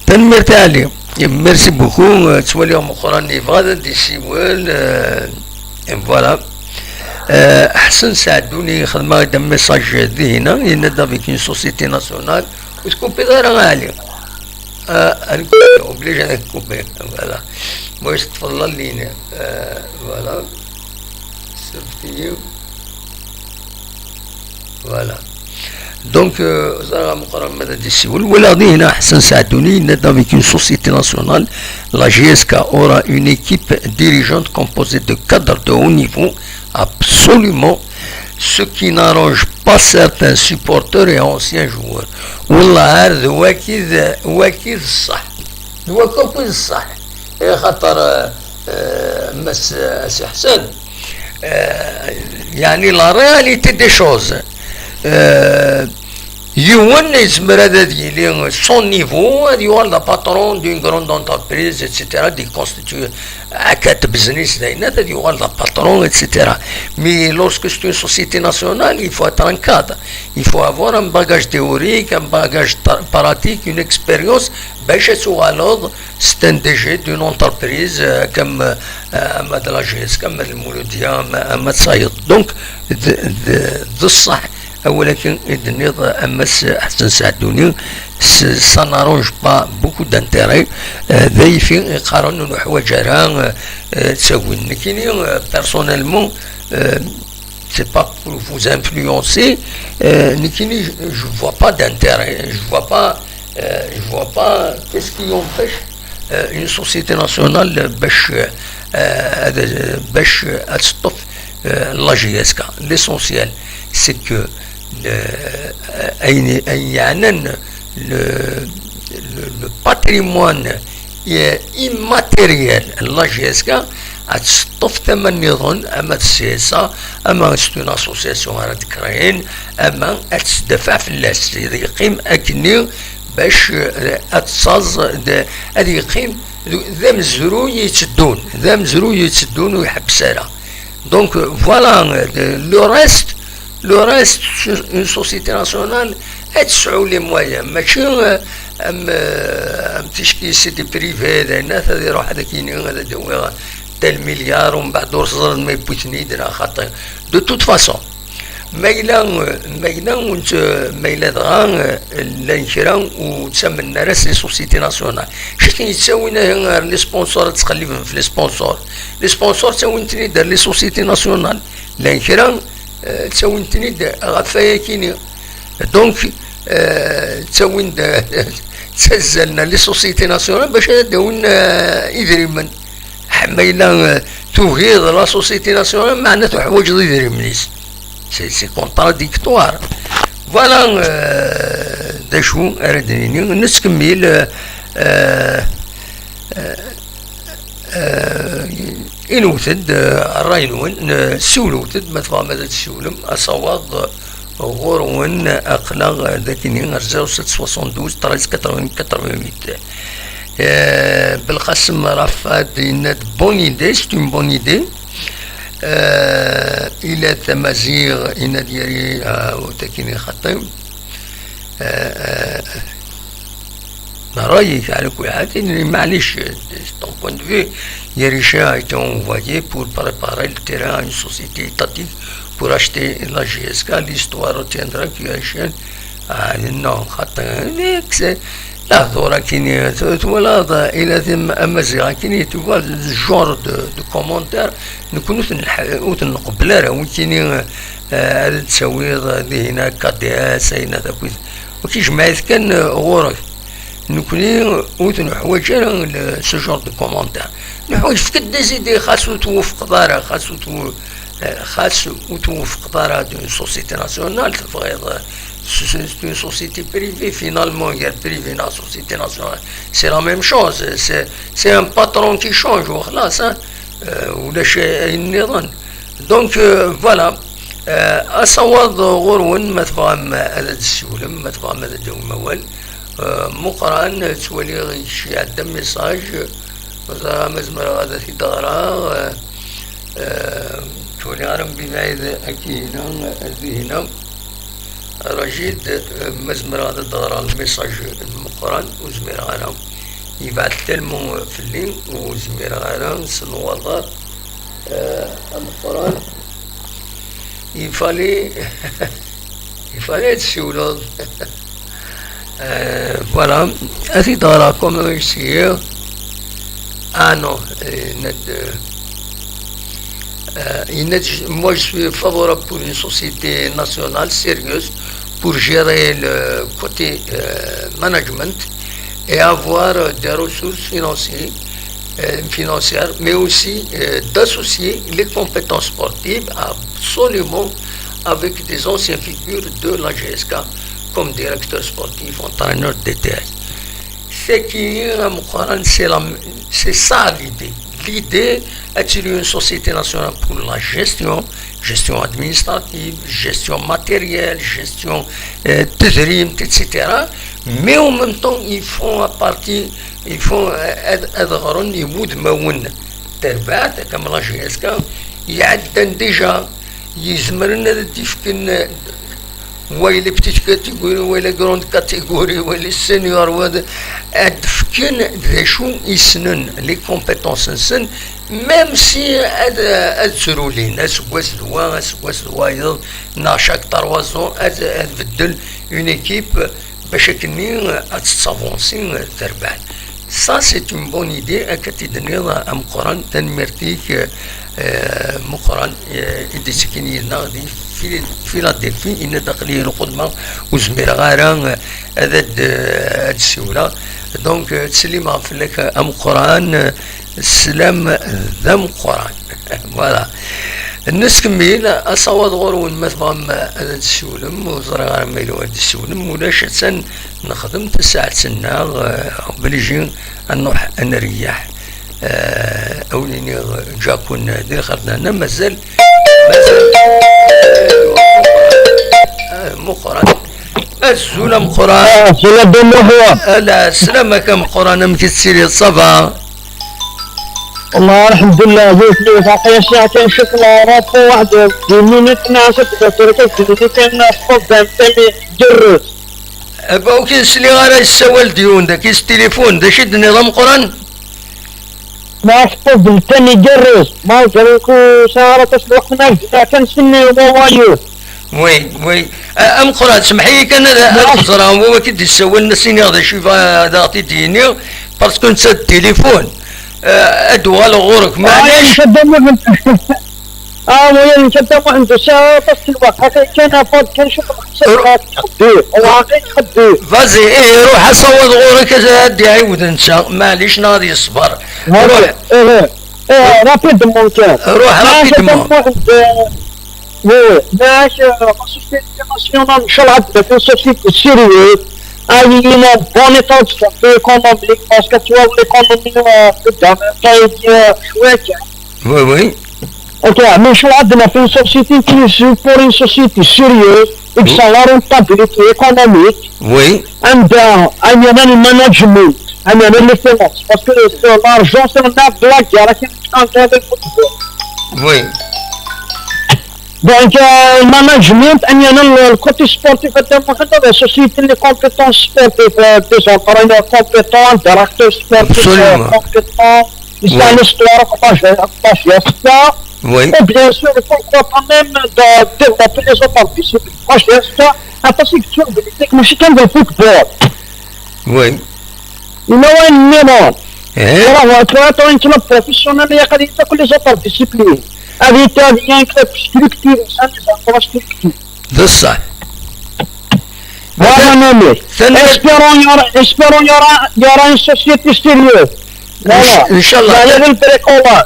تنميرت علي. ميرسي بوكو. توالي مقران يبغى غادي يسيول. آه، فوالا. آه، أحسن ساعدوني خدمة هذا ميساج ذي هنا. ينادى بك سوسيتي ناسيونال. وتكون بيضا راه علي. آه، أنا كنت أوبليجي أنا كوبي. فوالا. مويس تفضل لينا. آه، فوالا. سيرتي. فوالا. دونك، آه، زرا مقرن ماذا دي سيول. ولا غادي هنا حسن سعدوني، نادى avec une société nationale. La J S K aura une équipe dirigeante composée de cadres de haut niveau, absolument, ce qui n'arrange pas certains supporters et anciens joueurs. والله عارف واكيد، واكيد الصح. واكيد الصح. إيه، خاطر، آه، آه، مس، آه، سي حسن. آه، يعني la réalité des choses. آه، يون يزمر هذا يلي son niveau، هذا يوال la patron d'une grande entreprise، et cetera، دي كونستيتيو هكا بزنس داينا، هذا يوال la patron، et cetera. Mais lorsque c'est une société nationale, il faut être un cadre. Il faut avoir un bagage théorique, un bagage ta-، pratique, une expérience. باش تغلط c'est un D G d'une entreprise, آه، كم، آه، أما د la J S K، أما د المولودية، أما، أما تصايد. دونك، د-، د-، د الصح، ولكن إذ نيض أما س-، حسن سعدوني، س-، ça n'arrange pas beaucoup d'intérêt. آه، ذايفي يقارن الحوايج راه، آه، آه، تساوي. لكن، آه، personnellement، آه، c'est pas pour vous influencer. Euh, نكيني, je, je vois pas d'intérêt. Je vois pas, euh, je vois pas qu'est-ce qui empêche, euh, une société nationale باش, euh, باش تطف, euh, la J S K. L'essentiel, c'est que, euh, أين, أين يعنن le, le, le patrimoine immatériel, la J S K, ad teṭṭef tama nniḍen, ama d C S A, ama c'est une association ara d-créer, ama ad tedfeɛ fell-as, ad yeqqim akkenni bac, eh, ad tsaẓ, d-, ad yeqqim d, d amezruy yetteddun, d amezruy yetteddun ur iḥebbes ara. Donc, euh, voilà, euh, le reste, le reste, une société nationale, ad tesɛu les moyens, mačči, euh, am, euh, am ticki c'est des privés, d ayen ad iruḥ ad ak-yini ad d-awiɣ tel milliard, u mbeɛd ur teẓriḍ ma yewwi-ten-id neɣ xaṭi. De toute façon, ma yella, euh, ma yella, ur nett-, ma yella dɣa, euh, llan kra ur ttamnen ara s les sociétés nationales. Acu i ten-yettawin ar les sponsors, ad ttqelliben f les sponsors? Les sponsors ttawin-ten-id ar les sociétés nationales. Llan kra, eh, ttawin-ten-id ɣef wayakini. Donc, eh, ttawin-d, ttazzalen les sociétés nationales bac ad d-awin, eh, idrimen. Ma yella, eh, tugiḍ la société nationale, meɛna tuḥwaǧeḍ idrimen-is. C'est, c'est contradictoire. Voilà, eh, d acu ara d-nini. Nettkemmil, eh, eh, eh, inwet-d, eh, ṛṛay-nwen, eh, siwlet-d, ma tebɣam ad d-tessiwlem, asawaḍ, eh, Ɣur-wen aql-aɣ dagi ar zéro sept soixante-douze treize quatre-vingts quatre-vingt-huit. Euh, Belqasem Rafad yenna-d bonne idée, c'est une bonne idée. Euh, ila tamaziɣ yenna-d yari, ah, dagi xaṭi. Euh, euh, Rray-ik, على كل حال, معليش, ton point de vue, Yerisha a été envoyé pour préparer le terrain à une société étatique pour acheter la J S K. L'histoire retiendra que H N, ah, non, xaṭi, c'est, la ضرورة كيني, tu vois, là, il a dit, Amazigh, كيني, tu vois, le genre de, de commentaire, نكون نقبل, وكيني, آه، هذا تسويض, هذه هنا كادياس, هنا ذاك, وكي جمعت كان, آه، غورك. Nekkni ur t-neḥwaǧ ara, le, ce genre de commentaire. Neḥwaǧ, fket-d des idées, xas ur twufqeḍ ara, xas ur tw-, eh, xas ur twufqeḍ ara d'une société nationale, tebɣiḍ, eh, c'est une société privée, finalement, il y a le privé, la société nationale, c'est la même chose, c'est, c'est un patron qui change, وخلاص, hein. Euh, ulac ayen nniḍen. Donc, euh, voilà. Euh, asawaḍ ɣur-wen, ma tebɣam ad d-tessiwlem, ma tebɣam ad d-tawim awal. Euh, Muqran, ttwaliɣ kečč iɛedda message, ur ẓriɣ ma zemreɣ ad t-id-ɣreɣ. Euh, euh, ttwaliɣ ara mebɛid akka, hina, ar dihina. Rajid, euh, ma zemreɣ ad d-ɣreɣ lmessage n Muqran, ur zmireɣ ara. Yebɛed tellement fell-i, ur zmireɣ ara s nnwaḍer. Euh, ameqqran, il fallait, il fallait ad tsiwleḍ. Euh, voilà, ad t-id-ɣreɣ comme ici. Ah non, euh, net, euh, euh, il net, moi je suis favorable pour une société nationale sérieuse pour gérer le côté, euh, management et avoir, euh, des ressources financières, euh, financières, mais aussi, euh, d'associer les compétences sportives absolument avec des anciennes figures de la G S K comme directeur sportif, entraîneur, D T S. C'est qui, euh, c'est la, c'est ça l'idée. L'idée, c'est une société nationale pour la gestion, gestion administrative, gestion matérielle, gestion, euh, tedrimt, et cetera. Mais en même temps, ils font à partie, ils font, euh, ad, ad ɣren i wudmawen n terbaɛt, comme la G S K, iɛeddan déjà, yezmer ad d-ifken, euh, wala petite catégorie, wala grande catégorie, wala senior, wala, ad d-fken d acu i ssnen, les compétences-nsen, même si ad, ad zrulin, aseggas d wa, aseggas d wayeḍ, neɣ chaque trois ans, ad, ad beddel une équipe, bac akkenni ad tettavansi terbaɛt. Ça, c'est une bonne idée, akka t-id-tenniḍ, ameqqran, tanemmirt-ik, euh, meqqran, euh, i d-ittekkin yid-neɣ di Fil-, Philadelphie, yenna-d aql-iyi lxedma, ur zmireɣ ara, euh, ad, ad, euh, ad ssiwleɣ. Donc, euh, ttsellimeɣ fell-ak, ameqqran, euh, sslam d ameqqran. Voilà. Neskemmel, asawaḍ ɣur-wen ma tebɣam ad d-tessiwlem, ur ẓriɣ ara ma yella ad d-tessiwlem, ulac, attan nexdem tasaɛet-nneɣ, eh, obligé ad nruḥ ad nreyyeḥ. Eh, a wen-iniɣ, ǧakun di lxerdana, mazal, mazal, eh, Muqran. Azul a Muqran. Ah, c'est la bonne voix. Ala, sslam-ak a Muqran, amek i tettiliḍ, ça va? والله الحمد لله، قلت لي باقي ساعتين شوف العراق واحد دي مينيت ناس تذكر كيف دي كان فوق تاني جرس. Aba, ur k-sliɣ ara, yessawal-d yiwen dagi s tilifun, d acu i d-tenniḍ a Muqran? ما فوق تاني جرس، ما جريكو سهرة تسلق ناس، كان سني ووايو. Oui, oui. A, a Meqqran, semmeḥ-iyi kan ad, ad xeẓreɣ anwa wagi d-yessawalen, ad s-iniɣ d acu i yebɣa ad aɣ-t-id-yini, parce que netta d tilifun. A, ad d-uɣaleɣ ɣur-k, maɛlic. Ah, oui, netta d amuḥend. Ah, oui, netta d amuḥend. Sa, parce que الوقت هكا كان فاض، كان شوف الحساب خاطي يخبيه. هو عاقل يخبيه. Vas-y, eh, ruḥ asawaḍ ɣur-k, ad, ad d-iɛiwed netta. Maɛlic, neɣ ad yeṣber. Ruḥ. Eh, eh, rapidement kan. Ruḥ rapidement. Oui, oui. Mais, euh, la société nationale, إن شاء الله عندنا في société sérieuse. آه، il y a une bonne état de économique, parce que tu vois, l'économie, euh, قدام, ça y est, euh, شوية. Oui, oui. Ok, mais إن شاء الله عندنا في société qui est pour une société sérieuse. et que ça la rentabilité économique, Oui. and uh, I mean, le management, I mean, les finances, parce que euh, l'argent, c'est un art de la guerre, c'est un art de football. Oui. Donc, euh, le management, I mean, le, le côté sportif, la société, les compétences sportives, euh, des entraîneurs compétents, directeurs sportifs euh, Absolument. Compétents, ils sont Oui. l'histoire, pas ça. Oui. Ou bien sûr, il faut quand même de développer les autres disciplines. Moi, je ça, parce que tu as des techniciens de football. Oui. Il y a un minimum. Eh? Alors, on peut être un club professionnel, il y a les autres disciplines. Avec un club structuré, ça, les infrastructures. بصح. Voilà, non, mais Ten- espérons, il y aura, espérons, il y aura, il y aura une société sérieuse. Voilà. إن شاء الله. هذا البريكولاج.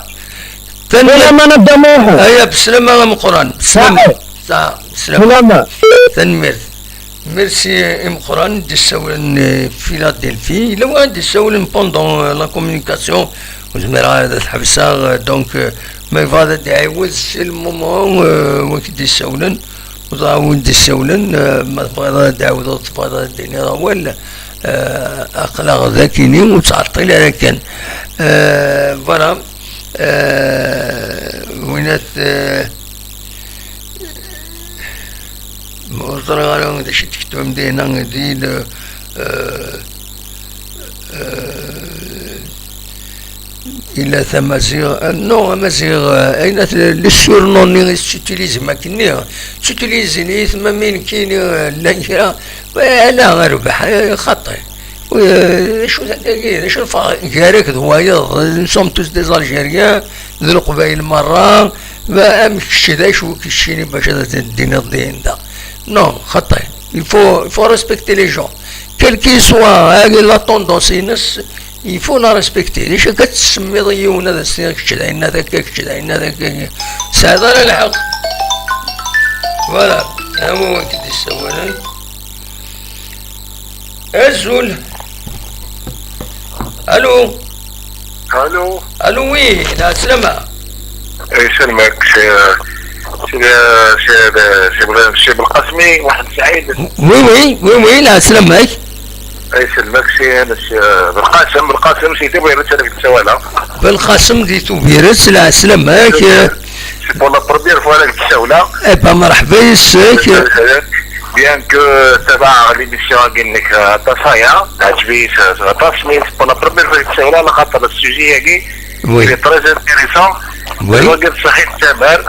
Ten- ولا ما ندموها. ايا بسلامة ام قران، بسلامة. صحيح. سا- بسلامة. سلامة. تنميرت. Merci ام قران دي السولن في فيلادلفي لو عندي السولن pendant la communication. وزميرة هذا تحبسها donc ما يفضل دعيوز سي المومون وكي دي السولن. وضعوا دي السولن ما تبغى دعوة تبغى ديني راول. اقلاغ ذاكيني وتعطي لها كان. Voilà. وينات. Ur ẓriɣ ara d acu i d-tektbem dinna di l- ila tamaziɣ, non, amaziɣ, ayen at les surnoms-nni i tettutilisem akkenni, ttutilizen-it ma mi nekkini llan kra, ala rrbeḥ, xaṭi. D acu d acu lferq gar-ak d wayeḍ? Nous sommes tous des Algériens, d Leqbayel merra. Amek kečč d acu keččini bac ad d-tiniḍ din da? Non, xaṭi. Il faut, il faut respecter les gens. Quelle que soit la tendance-ines, il faut la respecter. D acu akka tettsemmiḍ i yiwen ad as-tiniḍ kečč d ayen akka, kečč d ayen akka? Tesɛiḍ ara lḥeqq. Voilà. Am wakken d-issawalen. Azul. Allô. Allô. Allô, oui, la salama. Yesselmek si si si si Belqasmi, Muḥend Saɛid. Oui, oui, oui, oui, la salama. Yesselmek si Belqasem, Belqasem si Tubiret, ad ak-d-ssawaleɣ. Belqasem di Tubiret, la salama. C'est pour la première fois ad ak-d-ssawaleɣ. Eh ben, مرحبا يسك. Bien que ttabaɛeɣ l'émission-agi-nnek aṭas aya, teɛǧeb-iyi s s aṭas, mais c'est pour la première fois i d-ssawaleɣ, axaṭer le sujet-agi, Oui. Il est très intéressant. Oui. Wagi d ṣṣeḥ i d tamar.